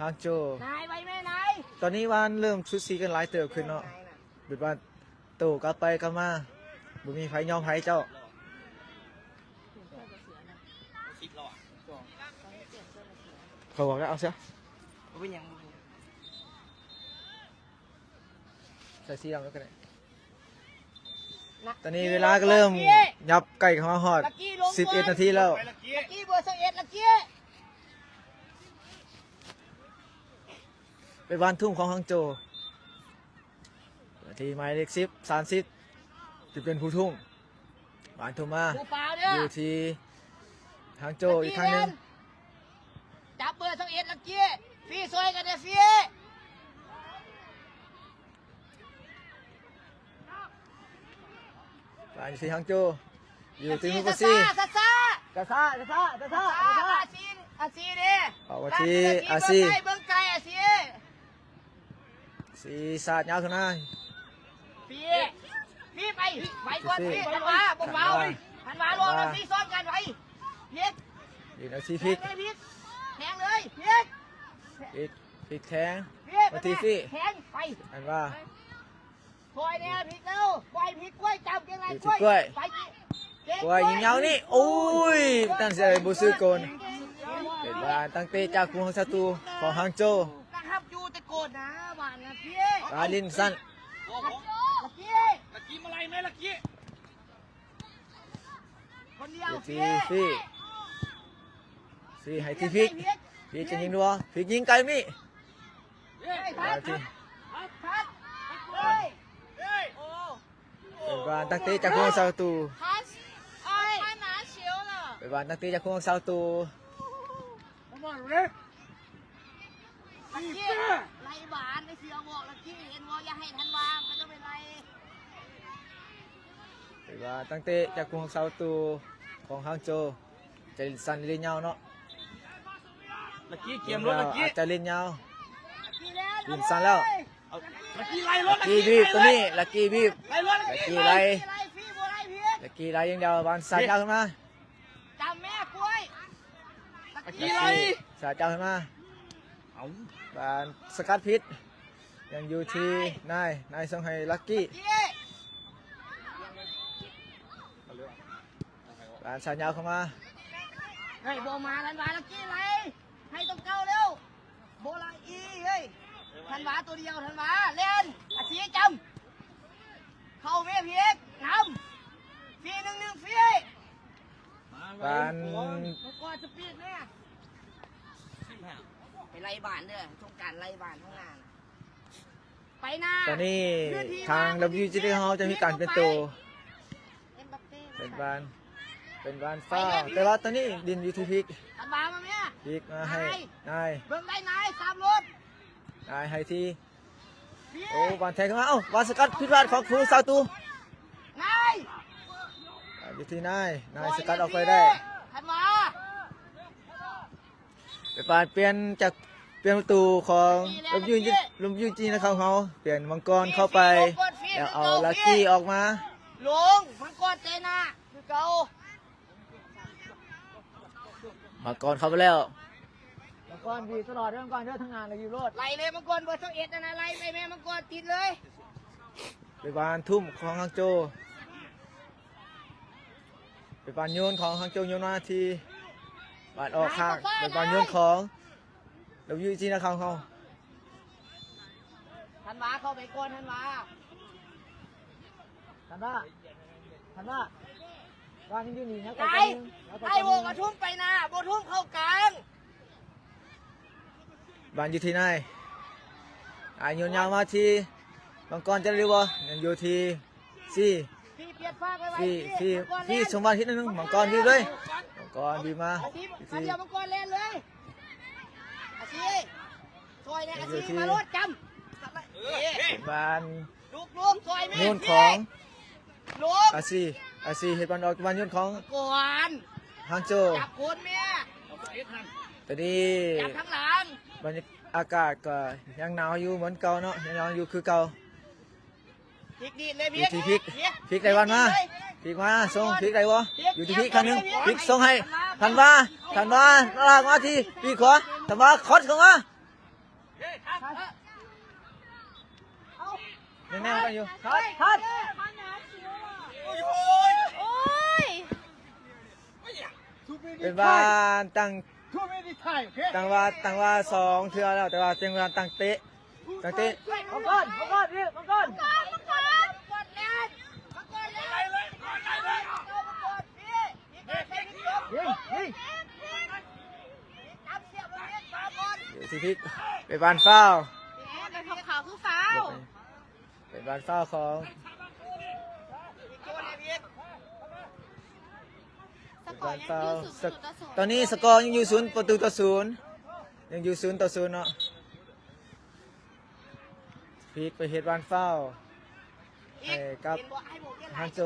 ຮາງໂຈ ນາຍໄວແມ່ນາຍ ຕອນນີ້ວານເລີ່ມສຸດສີກັນຫຼາຍເຕີບຂຶ້ນເນາະ ແມ່ນາຍນະ ເປັນວ່າໂຕ້ກັບໄປກັບມາ ບໍ່ມີໃຜຍອມໃຜເຈົ້າ ເຂົາບອກແລ້ວເອົາຊະ ບໍ່ເປັນຫຍັງ ບໍ່ເປັນຫຍັງ ໃສ່ສີດຳແລ້ວກໍໄດ້ ນະ ຕອນນີ້ເວລາກໍເລີ່ມຫຍັບໃກ້ເຂົ້າມາຮອດສິບເອັດນາທີແລ້ວ ລັກກີ້ເບີຊາວເອັດ ລັກກີ້ ເປັນວານທຸ່ມຂອງຮາງໂຈ ທີ່ໝາຍເລກສິບ ສາມສິບ ຈະເປັນຜູ້ທຸ່ມ ບານທຸ່ມມາ ຜູ້ຟາວເດີ ຢູ່ທີ່ທາງໂຈອີກຄັ້ງໜຶ່ງ ຈັບເບີຊາວເອັດລັກກີ້ ຟຣີຊ່ອຍກັນເດີ ຟຣີ ບານຢູ່ທີ່ທາງໂຈ ຢູ່ທີ່ ລັກກີ້ ໂມໂກຊີ ຊ້າໆ ຊ້າໆ ຊ້າໆ ອາຊີ ອາຊີເດ້ ອອກມາທີ່ ອາຊີ ເບິ່ງໄກ ເບິ່ງໄກ ອາຊີ ສີສາດຍາວຂຶ້ນມາ ຟຣີ ຟຣີໄປ ໄປກ່ອນ ຟຣີ ທັນວາ ບໍ່ເຝົ້າ ທັນວາ ທັນວາລອງ ທັນວາ ຟຣີຊ້ອນກັນໄປ ພິກ ຍິງເອົາທີ່ພິກ ແທງເລີຍ ພິກ ແທງເລີຍ ພິກ ພິກ ພິກແທງ ພິກ ມາທີ່ຟຣີ ແທງໄປ ທັນວາ ຊ່ອຍແດ່ພິກເອີ ປ່ອຍພິກກ້ວຍ ຈັບເກັ່ງຫຼາຍ ຢູ່ທີ່ກ້ວຍ ກ້ວຍ ໄປ ກ້ວຍຍິງຍາວນີ້ ໂອ້ຍ ນັ້ນເສຍບໍ່ຊື່ໂກນ ເປັນວ່າຕັ້ງເຕະຈາກຂອງສັດຕູຂອງຮາງໂຈ ນະຮັບຢູ່ແຕ່ໂກນນະ ບາດນະພີ້ ອາລິນສັ້ນ ລັກກີ້ ລັກກີ້ມາໄລ່ແມ່ລັກກີ້ ຄົນດຽວ ຢູ່ທີ່ຟຣີ ຟຣີໃຫ້ທີ່ພິກ ພິກຈະຍິງບໍ່ ພິກຍິງໄກນີ້ ເປັນວ່າຕັ້ງເຕະຈາກຂອງສັດຕູ ເປັນວ່ານັກເຕະຈາກຂອງເຊົາຕູ ລັກກີ້ ໄລ່ບານ ໄອ້ເສືອບອກລັກກີ້ ເຫັນບໍ່ ຢ່າໃຫ້ທັນວາ ມັນຈະໄປໄລ່ ເປັນວ່າຕັ້ງເຕະຈາກຂອງເຊົາຕູຂອງຮາງໂຈ ຈະສັ້ນເລີຍຍາວເນາະ ລັກກີ້ກຽມລົດ ລັກກີ້ ອາດຈະຫຼິ້ນຍາວ ຫຼິ້ນສັ້ນແລ້ວ ເອົາ ລັກກີ້ໄລ່ລົດ ລັກກີ້ບີບ ຕົວນີ້ ລັກກີ້ບີບ ໄລ່ລົດ ລັກກີ້ໄລ່ ລັກກີ້ໄລ່ຢ່າງດຽວ ບານສາດຍາວຂຶ້ນມາ ຈຳແມ່ກ້ວຍ ລັກກີ້ໄລ່ ສາດຍາວຂຶ້ນມາ ເອົາ ບານສະກັດຜິດ ຍັງຢູ່ທີ່ນາຍ ນາຍສົ່ງໃຫ້ລັກກີ້ ບານສາດຍາວເຂົ້າມາ ເຮີ້ຍ ບໍ່ມາທັນວາ ລັກກີ້ໄລ່ ໃຫ້ຕົວເກົ່າແລ້ວ ບໍ່ລະອີເຮີ້ຍ ທັນວາຕົວດຽວ ທັນວາແລ່ນ ອາຊີຈຳ ເຂົ້າເວພີເອັກນຳ ຟຣີໜຶ່ງໜຶ່ງຟຣີ ບານ ມັງກອນສະປີດແມ່ ໄປໄລ່ບານເດີ ສົງການໄລ່ບານຂ້າງໜ້ານະ ໄປໜ້າ ຕອນນີ້ທາງ WGT ເຮົາຈະມີການປ່ຽນໂຕ ເອັມບັບເປ້ ເປັນບານ ເປັນບານຟາວ ແຕ່ວ່າຕອນນີ້ດິນຢູ່ທີ່ພິກ ທັນວາມາແມ່ ພິກມາໃຫ້ນາຍ ນາຍ ເບິ່ງໄດ້ນາຍ ສາມລົດ ນາຍໃຫ້ທີ່ ໂອ້ ບານແທງເຂົ້າມາ ເອົ້າ ບານສະກັດຜິດພາດຂອງຜູ້ຮັກສາປະຕູ ນາຍ ຢູ່ທີ່ນາຍ ນາຍສະກັດອອກໄປໄດ້ ທັນວາ ເປັນບານປ່ຽນຈາກ ປ່ຽນປະຕູຂອງລົມຢູ່ ລົມຢູ່ຈີນນະຄອນເຮົາ ປ່ຽນມັງກອນເຂົ້າໄປ ແລ້ວເອົາລັກກີ້ອອກມາ ລົງ ມັງກອນເຕະໜ້າຄືເກົ່າ ມັງກອນເຂົ້າໄປແລ້ວ ມັງກອນບີບຕະຫຼອດເດີ ມັງກອນເດີ ທາງໜ້າລະບີບໂລດ ໄລ່ເລີຍ ມັງກອນເບີຊາວເອັດຫັ້ນນະ ໄລ່ໄປແມ່ ມັງກອນຕິດເລີຍ ເປັນບານທຸ່ມຂອງຮາງໂຈ ເປັນບານໂຍນຂອງຮາງໂຈ ໂຍນມາທີ່ບານອອກຂ້າງ ເປັນບານໂຍນຂອງ ລະບີບຈີນນະຄອນເຮົາ ທັນວາເຂົ້າໄປກ່ອນ ທັນວາ ທັນວາ ທັນວາ ວາງຢູ່ນີ້ນະ ໄປ ໄປ ບໍ່ ບໍ່ທຸ່ມໄປໜ້າ ບໍ່ທຸ່ມເຂົ້າກາງ ບານຢູ່ທີ່ນາຍ ອາ ໂຍນຍາວມາທີ່ມັງກອນ ຈະໄດ້ຫຼືບໍ່? ຍັງຢູ່ທີ່ ຊີ ຊີ ຊີ ສະຫວັນ ເຮັດໜຶ່ງ ມັງກອນ ບີບເລີຍ ມັງກອນ ບີບມາ ອາຊີ ມັງກອນ ແລ່ນເລີຍ ອາຊີ ຊ່ອຍແດ່ ອາຊີ ມາໂລດ ຈຳ ເປັນບານ ລູກໆ ຊ່ອຍແມ່ ໂຍນຂອງ ອາຊີ ອາຊີ ເຮັດບານອອກ ບານໂຍນຂອງ ກ່ອນ ຮາງໂຈ ຈັບຄົນແມ່ ຕອນນີ້ ຈັບທາງຫຼັງ ບັນຍາ ອາກາດກໍຍັງໜາວຢູ່ເໝືອນເກົ່າເນາະ ຍັງໜາວຢູ່ຄືເກົ່າ ພິກດີດເລີຍ ພິກ ຢູ່ທີ່ພິກ ພິກ ພິກໄດ້ບານມາ ພິກ ພິກມາ ສົ່ງພິກໄດ້ບໍ່? ພິກ ຢູ່ທີ່ພິກຄັ້ງໜຶ່ງ ພິກສົ່ງໃຫ້ທັນວາ ທັນວາ ລາກມາທີ່ປີກຂວາ ທັນວາ ຄອດເຂົ້າມາ ຍັງແນວກັນຢູ່ ຄັດ ຄັດ ໂອ້ຍ ເປັນບານຕັ້ງ Too many time, okay? ຕັ້ງວ່າ ຕັ້ງວ່າສອງເທື່ອແລ້ວ ແຕ່ວ່າເປັນບານຕັ້ງເຕະ ຕັ້ງເຕະ ມັງກອນ ມັງກອນ ນີ້ ມັງກອນ ມັງກອນ ແລ່ນ ມັງກອນ ແລ່ນ ຍິງ ຍິງ ຢູ່ທີ່ພິກ ເປັນບານຟາວ ແມ່ນຂອງເຂົາຄືຟາວ ເປັນບານຟາວຂອງ ເປັນບານຟາວ ສະ ຕອນນີ້ສະກໍຍັງຢູ່ສູນປະຕູຕໍ່ສູນ ຍັງຢູ່ສູນຕໍ່ສູນເນາະ ພິກໄປເຮັດບານຟາວ ໃຫ້ກັບຮາງໂຈ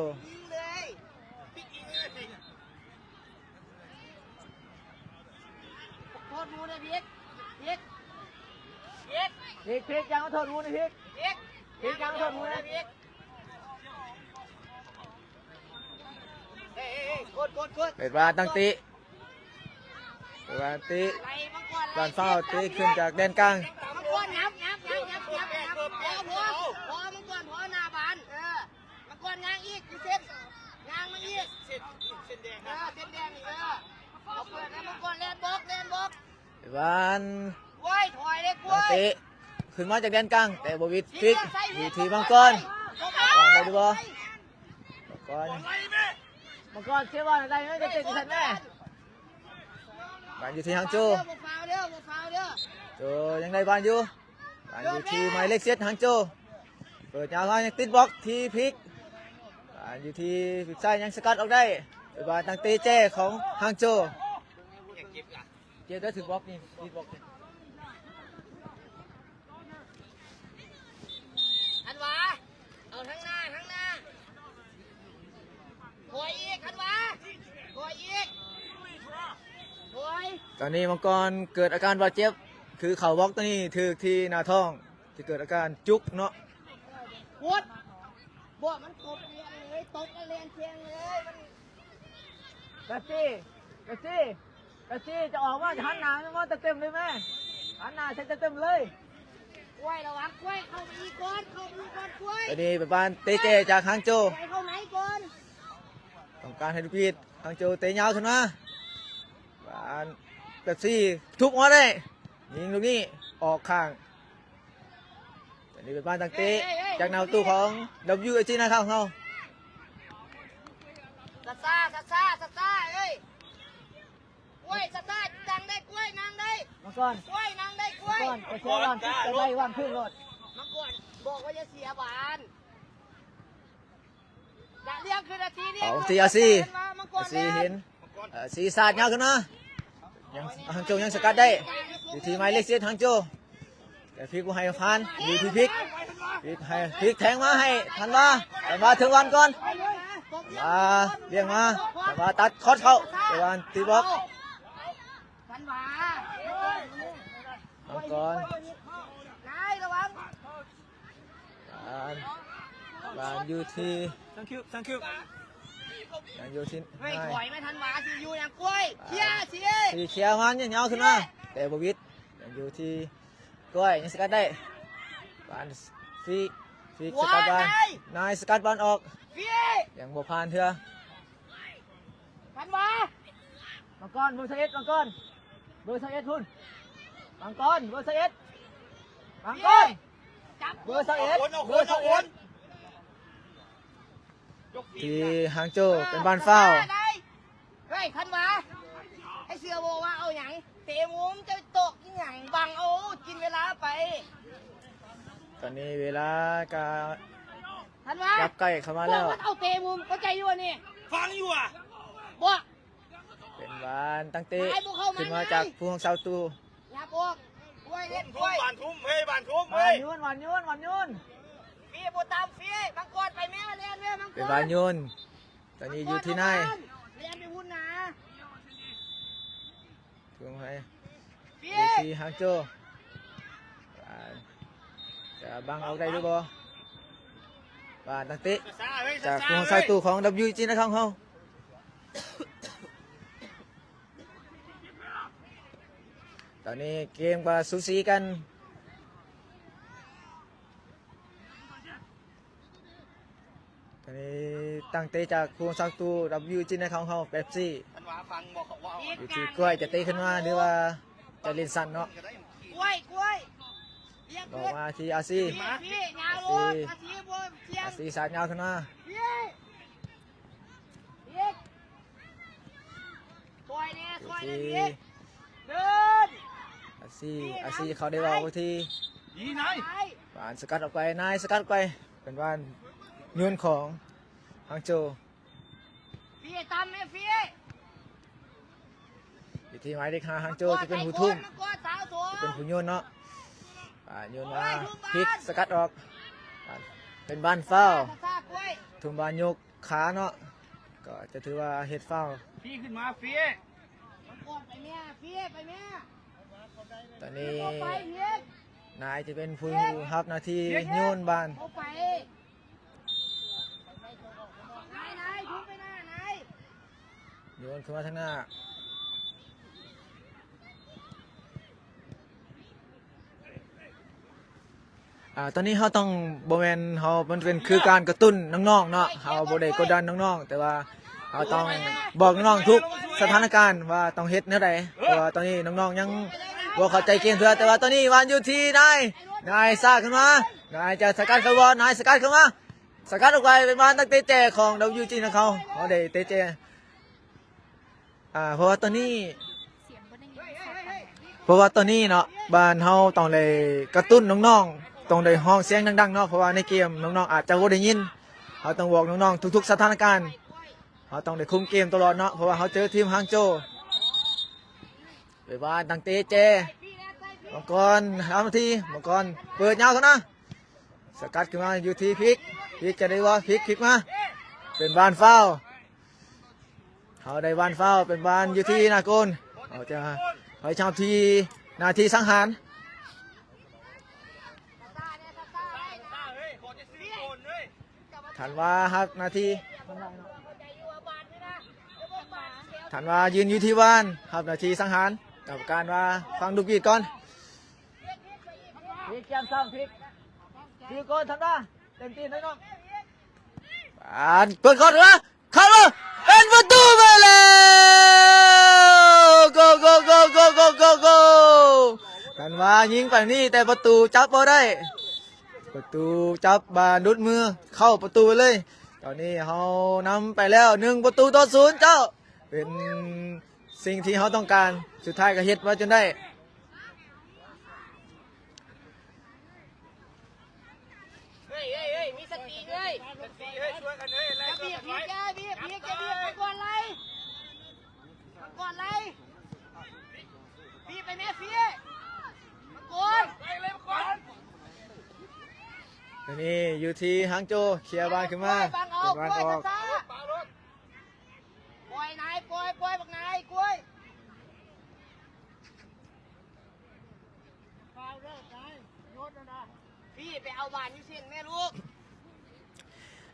ໂທດໝູນະພິກ ພິກ ພິກ ພິກ ຍັງໂທດໝູນະພິກ ພິກ ພິກ ຍັງໂທດໝູນະພິກ ເປັນບານຕັ້ງຕິ ເປັນບານຕິ ບານຟາວຕິຂຶ້ນຈາກແດນກາງ ມັງກອນ ຫຍັບ ຫຍັບ ຫຍັບ ຫຍັບ ຫຍັບ ພໍ ພໍ ພໍ ມັງກອນ ພໍໜ້າບານ ເອີ ມັງກອນຍ່າງອີກ ຢູ່ເສັ້ນ ຍ່າງມາອີກ ເສັ້ນ ເສັ້ນແດງ ເອີ ເສັ້ນແດງນີ້ ເອີ ເອົາເປີດໃຫ້ມັງກອນແລ່ນບລັອກ ແລ່ນບລັອກ ບານ ໂອ້ຍ ຖອຍເດ້ ໂອ້ຍ ເຕະຂຶ້ນມາຈາກແດນກາງ ແຕ່ບໍ່ຫວິດ ພິກ ຢູ່ທີ່ມັງກອນ ວາງໄດ້ຫຼືບໍ່? ມັງກອນ ມັງກອນ ເຊວາໄດ້ ໄດ້ເຕະທີ່ຊັ້ນແມ່ ບານຢູ່ທີ່ຮັງໂຈ ບໍ່ຟາວເດີ ບໍ່ຟາວເດີ ໂຈຍັງໄດ້ບານຢູ່ ບານຢູ່ທີ່ໝາຍເລກເຈັດ ຮັງໂຈ ເປີດຍາວມາ ຍັງຕິດບລັອກທີ່ພິກ ບານຢູ່ທີ່ພິກຊ້າຍ ຍັງສະກັດອອກໄດ້ ເປັນບານຕັ້ງເຕະແຈຂອງຮັງໂຈ ເຈັບໄດ້ ຖືກບລັອກນີ້ ຕິດບລັອກນີ້ ທັນວາ ເອົາທາງໜ້າ ທາງໜ້າ ຖອຍອີກ ທັນວາ ຖອຍອີກ ຖອຍ ຕອນນີ້ມັງກອນເກີດອາການບາດເຈັບ ຄືເຂົ້າບລັອກຕົວນີ້ຖືກທີ່ໜ້າທ້ອງ ທີ່ເກີດອາການຈຸກເນາະ ໂຄດ ບໍ່ ມັນຕົກແຮງເລີຍ ຕົກແລ້ວແລ່ນແຮງເລີຍ ມັນ ກາຊີ ກາຊີ ກາຊີ ຈະອອກມາ ຈະຫັນໜ້າມາເຕັມໆເລີຍແມ່ ຫັນໜ້າໃສ່ເຕັມໆເລີຍ ກ້ວຍ ລະວັງ ກ້ວຍ ເຂົ້າໄປອີກກ່ອນ ເຂົ້າໄປອີກກ່ອນ ກ້ວຍ ອັນນີ້ເປັນບານເຕະແຈຈາກຮັງໂຈ ກ້ວຍ ເຂົ້າໃນກ່ອນ ຕ້ອງການໃຫ້ລູກປີດ ຮັງໂຈເຕະຍາວຂຶ້ນມາ ບານເປັບຊີ ທຸບອອກໄດ້ ຍິງລູກນີ້ ອອກຂ້າງ ອັນນີ້ເປັນບານຕັ້ງເຕະ ເຮີ້ຍ ເຮີ້ຍ ຈາກໜ້າປະຕູຂອງ WSG ນາຄາຂອງເຮົາ ຊາຊາ ຊາຊາ ຊາຊາ ເອີຍ ກ້ວຍ ຊາຊາ ນັ່ງໄດ້ ກ້ວຍ ນັ່ງໄດ້ ມັງກອນ ກ້ວຍ ນັ່ງໄດ້ ກ້ວຍ ມັງກອນ ໄປເຊວານ ໄປໄລ່ວາງຄືນໂລດ ມັງກອນ ບອກວ່າຢ່າເສຍບານ ຈະລ້ຽງຄືນ ອາຊີ ເອົາທີ່ອາຊີ ອາຊີເຫັນ ເອີ ຊີສາດຍາວຂຶ້ນມາ ຍັງ ຮັງໂຈຍັງສະກັດໄດ້ ຢູ່ທີ່ໝາຍເລກເຈັດ ຮັງໂຈ ແຕ່ພິກບໍ່ໃຫ້ຜ່ານ ຢູ່ທີ່ພິກ ພິກໃຫ້ ພິກແທງມາໃຫ້ທັນວາ ທັນວາເຖິງວັນກ່ອນ ທັນວາລ້ຽງມາ ທັນວາຕັດຄອດເຂົ້າ ແຕ່ວ່າຕິດບລັອກ ທັນວາ ມັງກອນ ນາຍ ລະວັງ ບານ ບານຢູ່ທີ່ Thank you Thank you ຍັງຢູ່ທີ່ ເຮີ້ຍ ນາຍ ຖອຍມາ ທັນວາ ຊິຢູ່ຫຍັງ ກ້ວຍ ເຄຍ ຊິ ຊິເຄຍມາ ຍາວໆຂຶ້ນມາ ແຕ່ບໍ່ຫວິດ ຍັງຢູ່ທີ່ ກ້ວຍ ຍັງສະກັດໄດ້ ບານ ຟີ ຟີສະກັດບານ ນາຍ ນາຍສະກັດບານອອກ ຟີ ຍັງບໍ່ຜ່ານເທື່ອ ທັນວາ ມັງກອນ ເບີຊາເອັດ ມັງກອນ ເບີຊາເອັດພຸ້ນ ມັງກອນ ເບີຊາເອັດ ມັງກອນ ຈັບ ເບີຊາເອັດ ເບີຊາເອັດ ທີ່ຮາງໂຈ ເປັນບານຟາວ ເຮີ້ຍ ທັນວາ ໃຫ້ເສືອໂບວ່າເອົາຫຍັງ ເຕະມຸມ ເຈົ້າໂຕະກິນຫຍັງ ບັງເອົາ ກິນເວລາໄປ ຕອນນີ້ເວລາກໍ ທັນວາ ຍັບໃກ້ເຂົ້າມາແລ້ວ ພວກມັນເອົາເຕະມຸມ ເຂົ້າໃຈຢູ່ນີ້ ຟັງຢູ່ຫວາ ບໍ່ ເປັນບານຕັ້ງເຕະ ໄປ ບໍ່ເຂົ້າມາ ຂຶ້ນມາຈາກຜູ້ຮັກສາປະຕູ ຫຍັບອອກ ກວຍເຮັດ ກວຍ ບານທຸ່ມ ເຮີ້ຍ ບານທຸ່ມ ບານໂຍນ ບານໂຍນ ບານໂຍນ ຟຣີ ບໍ່ຕາມຟຣີ ມັງກອນໄປແມ່ ແລ່ນແມ່ ມັງກອນ ເປັນບານໂຍນ ຕອນນີ້ຢູ່ທີ່ນາຍ ແລ່ນໄປພຸ້ນນາ ຖືໃຫ້ ຢູ່ທີ່ຫາງໂຈ ຈະບັງອອກໄດ້ຫຼືບໍ່ ບານຕັ້ງເຕະ ຈາກຜູ້ຮັກສາປະຕູຂອງ WG ນະຄອນຂອງເຮົາ ຕອນນີ້ເກມກໍສູສີກັນ ຕອນນີ້ຕັ້ງເຕະຈາກຜູ້ຮັກສາປະຕູ WG ນະຄອນຂອງເຮົາ ເປັບຊີ ຢູ່ທີ່ກ້ວຍຈະເຕະຂຶ້ນມາ ຫຼືວ່າຈະຫຼິ້ນສັ້ນເນາະ ກ້ວຍ ກ້ວຍ ບອກມາທີ່ອາຊີ ອາຊີ ອາຊີສາດຍາວຂຶ້ນມາ ປອຍແນ່ ຊ່ອຍແນ່ ທີ່ ເດີນ ອາຊີ ອາຊີເຂົ້າໄດ້ອອກທີ່ ດີນາຍ ບານສະກັດອອກໄປ ນາຍສະກັດອອກໄປ ເປັນບານໂຍນຂອງຫາງໂຈ ຟຣີຕຳແມ່ ຟຣີ ຢູ່ທີ່ໝາຍເລກຫ້າ ຫາງໂຈ ທີ່ເປັນຜູ້ທຸ່ມ ທີ່ເປັນຜູ້ໂຍນເນາະ ອ່າ ໂຍນມາ ພິກສະກັດອອກ ອ່າ ເປັນບານຟາວ ທຸ່ມບານຍົກ ຂາເນາະ ກໍຈະຖືວ່າເຮັດຟາວ ຟຣີຂຶ້ນມາ ຟຣີ ມັງກອນໄປແມ່ ຟຣີໄປແມ່ ຕອນນີ້ ໄປ ນາຍຈະເປັນຜູ້ຮັບໜ້າທີ່ໂຍນບານ ເຂົ້າໄປ ນາຍ ນາຍ ທຸ່ມໄປໜ້າ ນາຍ ໂຍນຂຶ້ນມາທາງໜ້າ ອ່າ ຕອນນີ້ເຮົາຕ້ອງ ບໍ່ແມ່ນເຮົາ ມັນເປັນຄືການກະຕຸ້ນນ້ອງໆເນາະ ເຮົາບໍ່ໄດ້ກົດດັນນ້ອງໆ ແຕ່ວ່າເຮົາຕ້ອງບອກນ້ອງໆທຸກສະຖານະການວ່າຕ້ອງເຮັດແນວໃດ ເພາະວ່າຕອນນີ້ນ້ອງໆຍັງບໍ່ເຂົ້າໃຈເກມເທື່ອ ແຕ່ວ່າຕອນນີ້ວານຢູ່ທີ່ນາຍ ນາຍສາດຂຶ້ນມາ ນາຍຈະສະກັດເຂົ້າບໍ່ ນາຍສະກັດເຂົ້າມາ ສະກັດອອກໄປ ເປັນວານນັກເຕະແຈຂອງ WG ນະຄອນ ເຮົາໄດ້ເຕະແຈ ອ່າ ເພາະວ່າຕອນນີ້ ເພາະວ່າຕອນນີ້ເນາະ ບ້ານເຮົາຕ້ອງໄດ້ກະຕຸ້ນນ້ອງໆ ຕ້ອງໄດ້ຮ້ອງສຽງດັງໆເນາະ ເພາະວ່າໃນເກມນ້ອງໆອາດຈະບໍ່ໄດ້ຍິນ ເຮົາຕ້ອງບອກນ້ອງໆທຸກໆສະຖານະການ ເຮົາຕ້ອງໄດ້ຄຸມເກມຕະຫຼອດເນາະ ເພາະວ່າເຮົາເຈີທີມຫາງໂຈ ເປີດບານຕັ້ງເຕະແຈ ມັງກອນ ສາມນາທີ ມັງກອນເປີດຍາວເຂົ້າມາ ສະກັດຂຶ້ນມາຢູ່ທີ່ພິກ ພິກຈະໄດ້ບໍ່ ພິກ ພິກມາ ເປັນບານຟາວ ເຮົາໄດ້ບານຟາວ ເປັນບານຢູ່ທີ່ໜ້າໂກນ ເຮົາຈະໃຫ້ເຈົ້າທີ່ໜ້າທີ່ສັງຫານ ທັນວາຮັບໜ້າທີ່ ທັນວາຢືນຢູ່ທີ່ວານ ຮັບໜ້າທີ່ສັງຫານ ກຳມະການວ່າຟັງລູກບີດກ່ອນ ພິກ ກຽມສ້າງພິກ ຖືກ່ອນທັນວາ ເຕັມທີ່ເລີຍນ້ອງ ບານເປີດກ່ອນເດີ ເຂົ້າມາ ເປັນປະຕູໄປແລ້ວ ໂກ ໂກ ໂກ ທັນວາຍິງໄປນີ້ ແຕ່ປະຕູຈັບບໍ່ໄດ້ ປະຕູຈັບບານຫຼຸດມື ເຂົ້າປະຕູໄປເລີຍ ຕອນນີ້ເຮົານຳໄປແລ້ວ ໜຶ່ງປະຕູຕໍ່ສູນ ເຈົ້າ ເປັນສິ່ງທີ່ເຮົາຕ້ອງການ ສຸດທ້າຍກໍເຮັດມາຈົນໄດ້. ເຮີ້ຍ ເຮີ້ຍ ເຮີ້ຍ ມີສະຕິເຮີ້ຍ ສະຕິເຮີ້ຍ ຊ່ວຍກັນເຮີ້ຍ ໄລ່ ຈະບີບ ຈະບີບ ຈະບີບ ມັງກອນໄລ່ ມັງກອນໄລ່ ບີບໄປແມ່ ຟີ້ ມັງກອນ ໄລ່ເລີຍມັງກອນ ອັນນີ້ຢູ່ທີ່ຫາງໂຈ ເຄຍບານຂຶ້ນມາ ເປັນບານອອກ ປ່ອຍນາຍ ປ່ອຍ ປ່ອຍບັກນາຍ ກ້ວຍ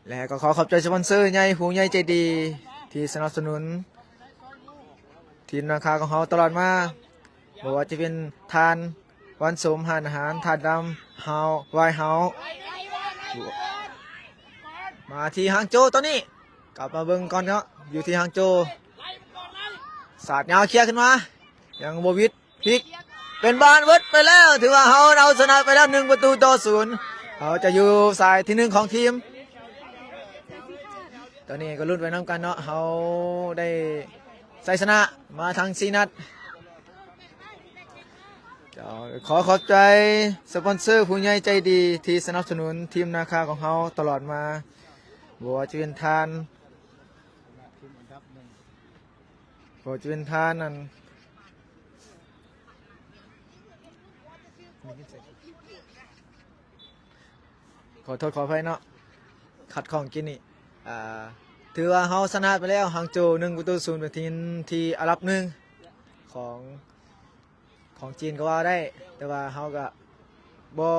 ແລະກໍຂໍຂອບໃຈສະປອນເຊີໃຫຍ່ ຜູ້ໃຫຍ່ໃຈດີທີ່ສະໜັບສະໜູນທີມນາຄາຂອງເຮົາຕະຫຼອດມາ ບໍ່ວ່າຈະເປັນທ່ານວັນສົມ ຮ້ານອາຫານທາດດຳ ເຮົາ ວາຍເຮົາ ມາທີ່ຫາງໂຈຕອນນີ້ ກັບມາເບິ່ງກ່ອນເນາະ ຢູ່ທີ່ຫາງໂຈ ສາດຍາວເຄຍຂຶ້ນມາ ຍັງບໍ່ຫວິດ ພິກ ເປັນບານເວີດໄປແລ້ວ ຖືວ່າເຮົາເອົາຊະນະໄປແລ້ວ ໜຶ່ງປະຕູຕໍ່ສູນ ເຮົາຈະຢູ່ສາຍທີໜຶ່ງຂອງທີມ ຕອນນີ້ກໍລຸ້ນໄປນຳກັນເນາະ ເຮົາໄດ້ໄຊຊະນະມາທັງສີ່ນັດ. ເຈົ້າ ຂໍຂອບໃຈສະປອນເຊີຜູ້ໃຫຍ່ໃຈດີທີ່ສະໜັບສະໜູນທີມນາຄາຂອງເຮົາຕະຫຼອດມາ, ບໍ່ວ່າຈະເປັນທ່ານ ບໍ່ວ່າຈະເປັນທ່ານ ອັນ ຂໍໂທດຂໍອະໄພເນາະ ຂັດຂ້ອງກິນນີ້ ອ່າ ຖືວ່າເຮົາຊະນະໄປແລ້ວ ຫາງໂຈວ ໜຶ່ງປະຕູສູນ ເປັນທີມທີ່ອັນດັບໜຶ່ງຂອງ ຂອງຈີນກໍວ່າໄດ້, ແຕ່ວ່າເຮົາກໍບໍ່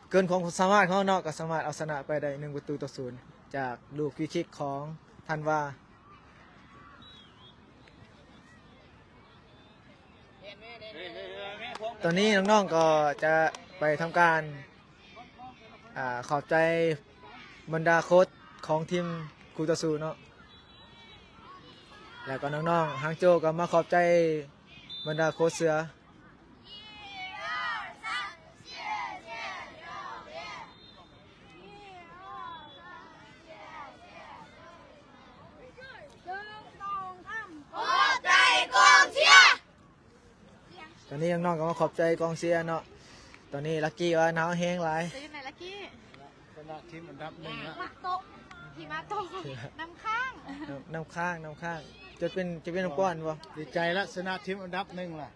ເກີນຄວາມສາມາດຂອງເຮົາເນາະ, ກໍສາມາດເອົາຊະນະໄປໄດ້ ໜຶ່ງປະຕູຕໍ່ສູນ ຈາກລູກຟຣີຄິກຂອງທັນວາ. ຕອນນີ້ນ້ອງໆກໍຈະໄປທຳການ ອ່າ ຂອບໃຈບັນດາໂຄດຂອງທີມຄູ່ຕໍ່ສູ້ເນາະ, ແລ້ວກໍນ້ອງໆຫາງໂຈວກໍມາຂອບໃຈບັນດາໂຄດເສືອ. ຕອນນີ້ນ້ອງໆກໍມາຂອບໃຈກອງເຊຍເນາະ. ຕອນນີ້ລັກກີ້ວ່າໜາວແຮງຫຼາຍ. ເປັນຈັ່ງໃດລັກກີ້? ຊະນະທີມອັນດັບໜຶ່ງລະ. ນ້ຳຕົກ ຫິມະຕົກ ນ້ຳຄ້າງ ນ້ຳ ນ້ຳຄ້າງ ນ້ຳຄ້າງ ຈົນເປັນ ຈົນເປັນນ້ຳກ້ອນບໍ່? ດີໃຈລະ ຊະນະທີມອັນດັບໜຶ່ງລະ.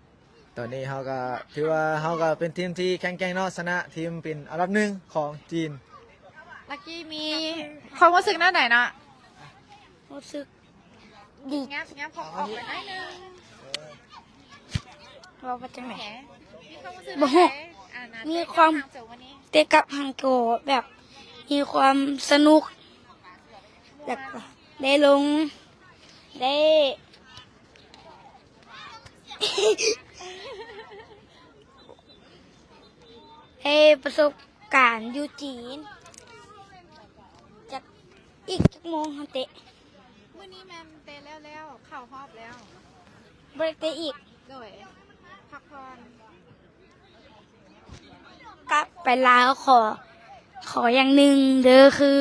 ຕອນນີ້ເຮົາກໍຖືວ່າເຮົາກໍເປັນທີມທີ່ແຂງແກ່ງເນາະ, ຊະນະທີມເປັນອັນດັບໜຶ່ງຂອງຈີນ. ລັກກີ້ມີຄວາມຮູ້ສຶກແນວໃດເນາະ? ຮູ້ສຶກ ດີ ແງບ ແງບຂອງອອກໄປໜ້ອຍໜຶ່ງ. ເອີ ເວົ້າວ່າຈັ່ງໃດ? ມີຄວາມຮູ້ສຶກ ບໍ່ຮູ້ ແນວໃດ? ອ່າ ມີຄວາມ ເຕະກັບຫາງໂຈວ ແບບມີຄວາມສະໜຸກ ແລ້ວກໍໄດ້ລົງ ໄດ້ ໄດ້ປະສົບການຢູ່ຈີນ. ຈັກ ອີກຈັກໂມງເຮົາເຕະ? ມື້ນີ້ແມ່ນເຕະແລ້ວໆ ເຂົ້າຮອບແລ້ວ ບໍ່ໄດ້ເຕະອີກ. ໂດຍ ພັກຜ່ອນ. ກັບໄປລາວ ຂໍ ຂໍຢ່າງໜຶ່ງເດີ ຄື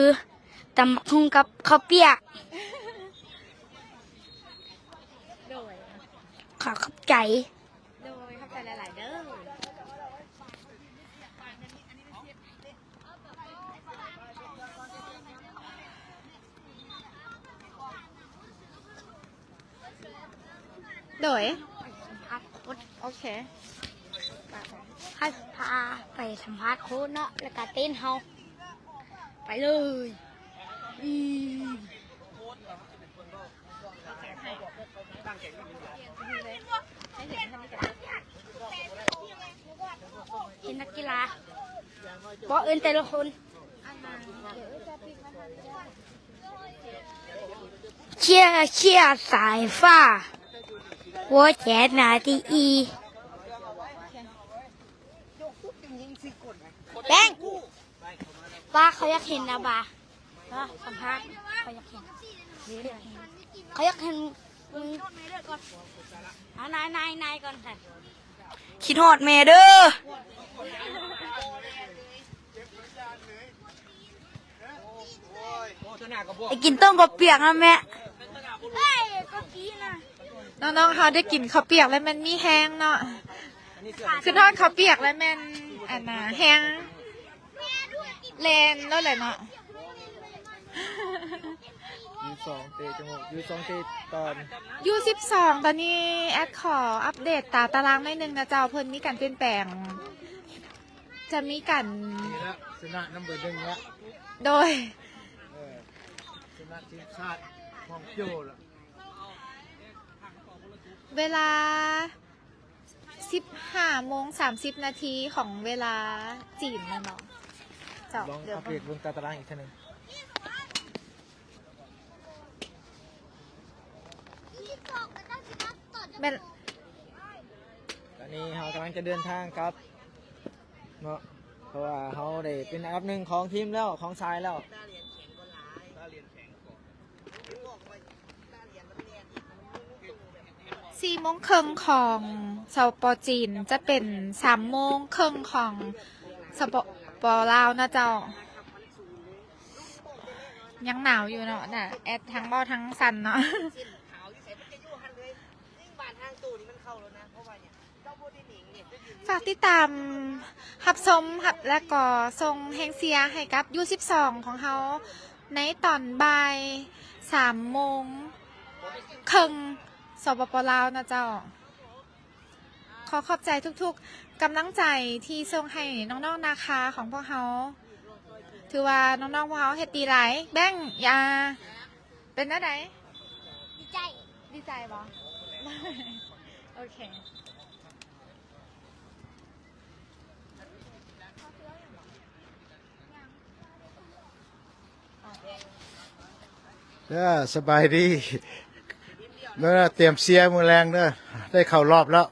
ຕຳບັກຫຸ່ງກັບເຂົ້າປຽກ. ໂດຍ ຂໍຂອບໃຈ. ໂດຍ ຂອບໃຈຫຼາຍໆເດີ. ໂດຍ ໂອເຄ ໃຫ້ພາໄປສຳພາດໂຄດເນາະ ແລ້ວກະເຕັ້ນເຮົາ ໄປເລີຍ. ເຫັນນັກກິລາ ບໍ່ ເອີ້ນແຕ່ລະຄົນ. ເຊຍ ເຊຍສາຍຟ້າ ຫົວແຈນໜ້າທີ່ອີ ແປ້ງ ປ້າ ເຂົາຢາກເຫັນນະບາ ສຳພາດ ເຂົາຢາກເຫັນ ເຂົາຢາກເຫັນ ເອົານາຍ ນາຍ ນາຍກ່ອນ ຄິດຮອດແມ່ເດີ. ໄປກິນຕົ້ມເຂົ້າປຽກນຳແມ່. ນ້ອງໆ ເຮົາໄດ້ກິນເຂົ້າປຽກແລ້ວແມ່ນມີແຮງເນາະ, ຄືທອດເຂົ້າປຽກແລ້ວແມ່ນ ອັນນ່າ ແຮງ ແລ່ນໂລດແຫຼະເນາະ. ຢູສິບສອງເຕະຈັກໂມງ? ຢູສິບສອງເຕະຕອນ ຢູສິບສອງ ຕອນນີ້ແອັດຂໍອັບເດດຕາຕາລາງໜ້ອຍໜຶ່ງນະເຈົ້າ, ເພິ່ນມີການປ່ຽນແປງ ຈະມີການ ນີ້ລະ ຊະນະນຳເບີໜຶ່ງລະ ໂດຍ ເອີ ຊະນະທີມຊາດຮອງໂຈລະ. ເວລາ ສິບຫ້າໂມງສາມສິບນາທີຂອງເວລາຈີນແມ່ນບໍ່? ເຈົ້າ ລອງອັບເດດເບິ່ງຕາຕະລາງອີກເທື່ອໜຶ່ງ. ແມ່ນ ຕອນນີ້ເຮົາກຳລັງຈະເດີນທາງກັບເນາະ, ເພາະວ່າເຮົາໄດ້ເປັນອັນດັບໜຶ່ງຂອງທີມແລ້ວ ຂອງສາຍແລ້ວ. ສີ່ໂມງເຄິ່ງຂອງ ສປ ຈີນ ຈະເປັນສາມໂມງເຄິ່ງຂອງ ສປ ປ ລາວນະເຈົ້າ. ຍັງໜາວຢູ່ເນາະ ນະ ແອັດທັງເວົ້າທັງສັ່ນເນາະ. ເຈົ້າບໍ່ໄດ້ໜິງ ຝາກຕິດຕາມຮັບຊົມ ແລະກໍສົ່ງແຮງເຊຍໃຫ້ກັບ ຢູສິບສອງ ຂອງເຮົາ ໃນຕອນບ່າຍສາມໂມງເຄິ່ງ ສປປ ລາວ ນະເຈົ້າ. ຂໍຂອບໃຈທຸກໆກຳລັງໃຈທີ່ສົ່ງໃຫ້ນ້ອງໆນາຄາຂອງພວກເຮົາ. ຖືວ່ານ້ອງໆພວກເຮົາເຮັດດີຫຼາຍ. ແບງ ຢາ ເປັນແນວໃດ? ດີໃຈ. ດີໃຈບໍ່? ໂອເຄ. ເດີ ສະບາຍດີເດີ. ຕຽມເຊຍມື້ແລງເດີ. ໄດ້ເຂົ້າລອບແລ້ວ.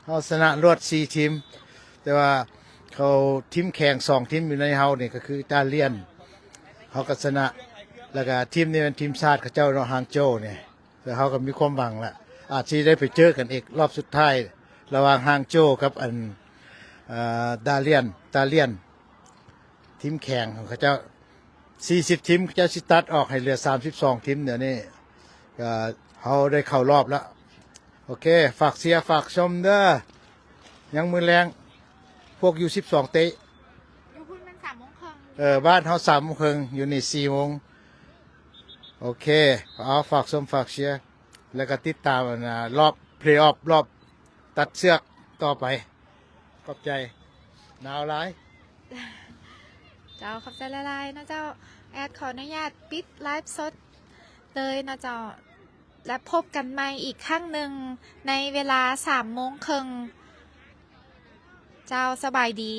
ເຮົາຊະນະລວດສີ່ທີມ, ແຕ່ວ່າເຂົາທີມແຂງສອງທີມຢູ່ໃນເຮົານີ້ ກໍຄືອີຕາລຽນ ເຮົາກໍຊະນະ, ແລ້ວກໍທີມນີ້ແມ່ນທີມຊາດເຂົາເຈົ້າເນາະ ຮາງໂຈນີ້. ແລ້ວເຮົາກໍມີຄວາມຫວັງລະ ອາດຊິໄດ້ໄປເຈີກັນອີກລອບສຸດທ້າຍ ລະຫວ່າງຮາງໂຈກັບອັນ ເອີ ດາລຽນ ຕາລຽນ. ທີມແຂງຂອງເຂົາເຈົ້າສີ່ສິບທີມ ເຂົາເຈົ້າຊິຕັດອອກໃຫ້ເຫຼືອສາມສິບສອງທີມ. ດຽວນີ້ກໍເຮົາໄດ້ເຂົ້າລອບແລ້ວ. ໂອເຄ ຝາກເຊຍຝາກຊົມເດີ. ຍັງມື້ແລງ ພວກຢູສິບສອງເຕະ. ຢູ່ພຸ້ນແມ່ນສາມໂມງເຄິ່ງ. ເອີ ບ້ານເຮົາສາມໂມງເຄິ່ງ ຢູ່ນີ້ສີ່ໂມງ. ໂອເຄ ເອົາ ຝາກຊົມຝາກເຊຍ ແລ້ວກໍຕິດຕາມອັນນາ ລອບເພລອອຟ ລອບຕັດເຊືອກຕໍ່ໄປ. ຂອບໃຈ. ໜາວຫຼາຍ. ເຈົ້າ ຂອບໃຈຫຼາຍໆນະເຈົ້າ. ແອດຂໍອະນຸຍາດປິດໄລຟ໌ສົດເລີຍນະເຈົ້າ. ແລະ ພົບກັນໃໝ່ອີກຄັ້ງໜຶ່ງໃນເວລາສາມໂມງເຄິ່ງ. ເຈົ້າ ສະບາຍດີ.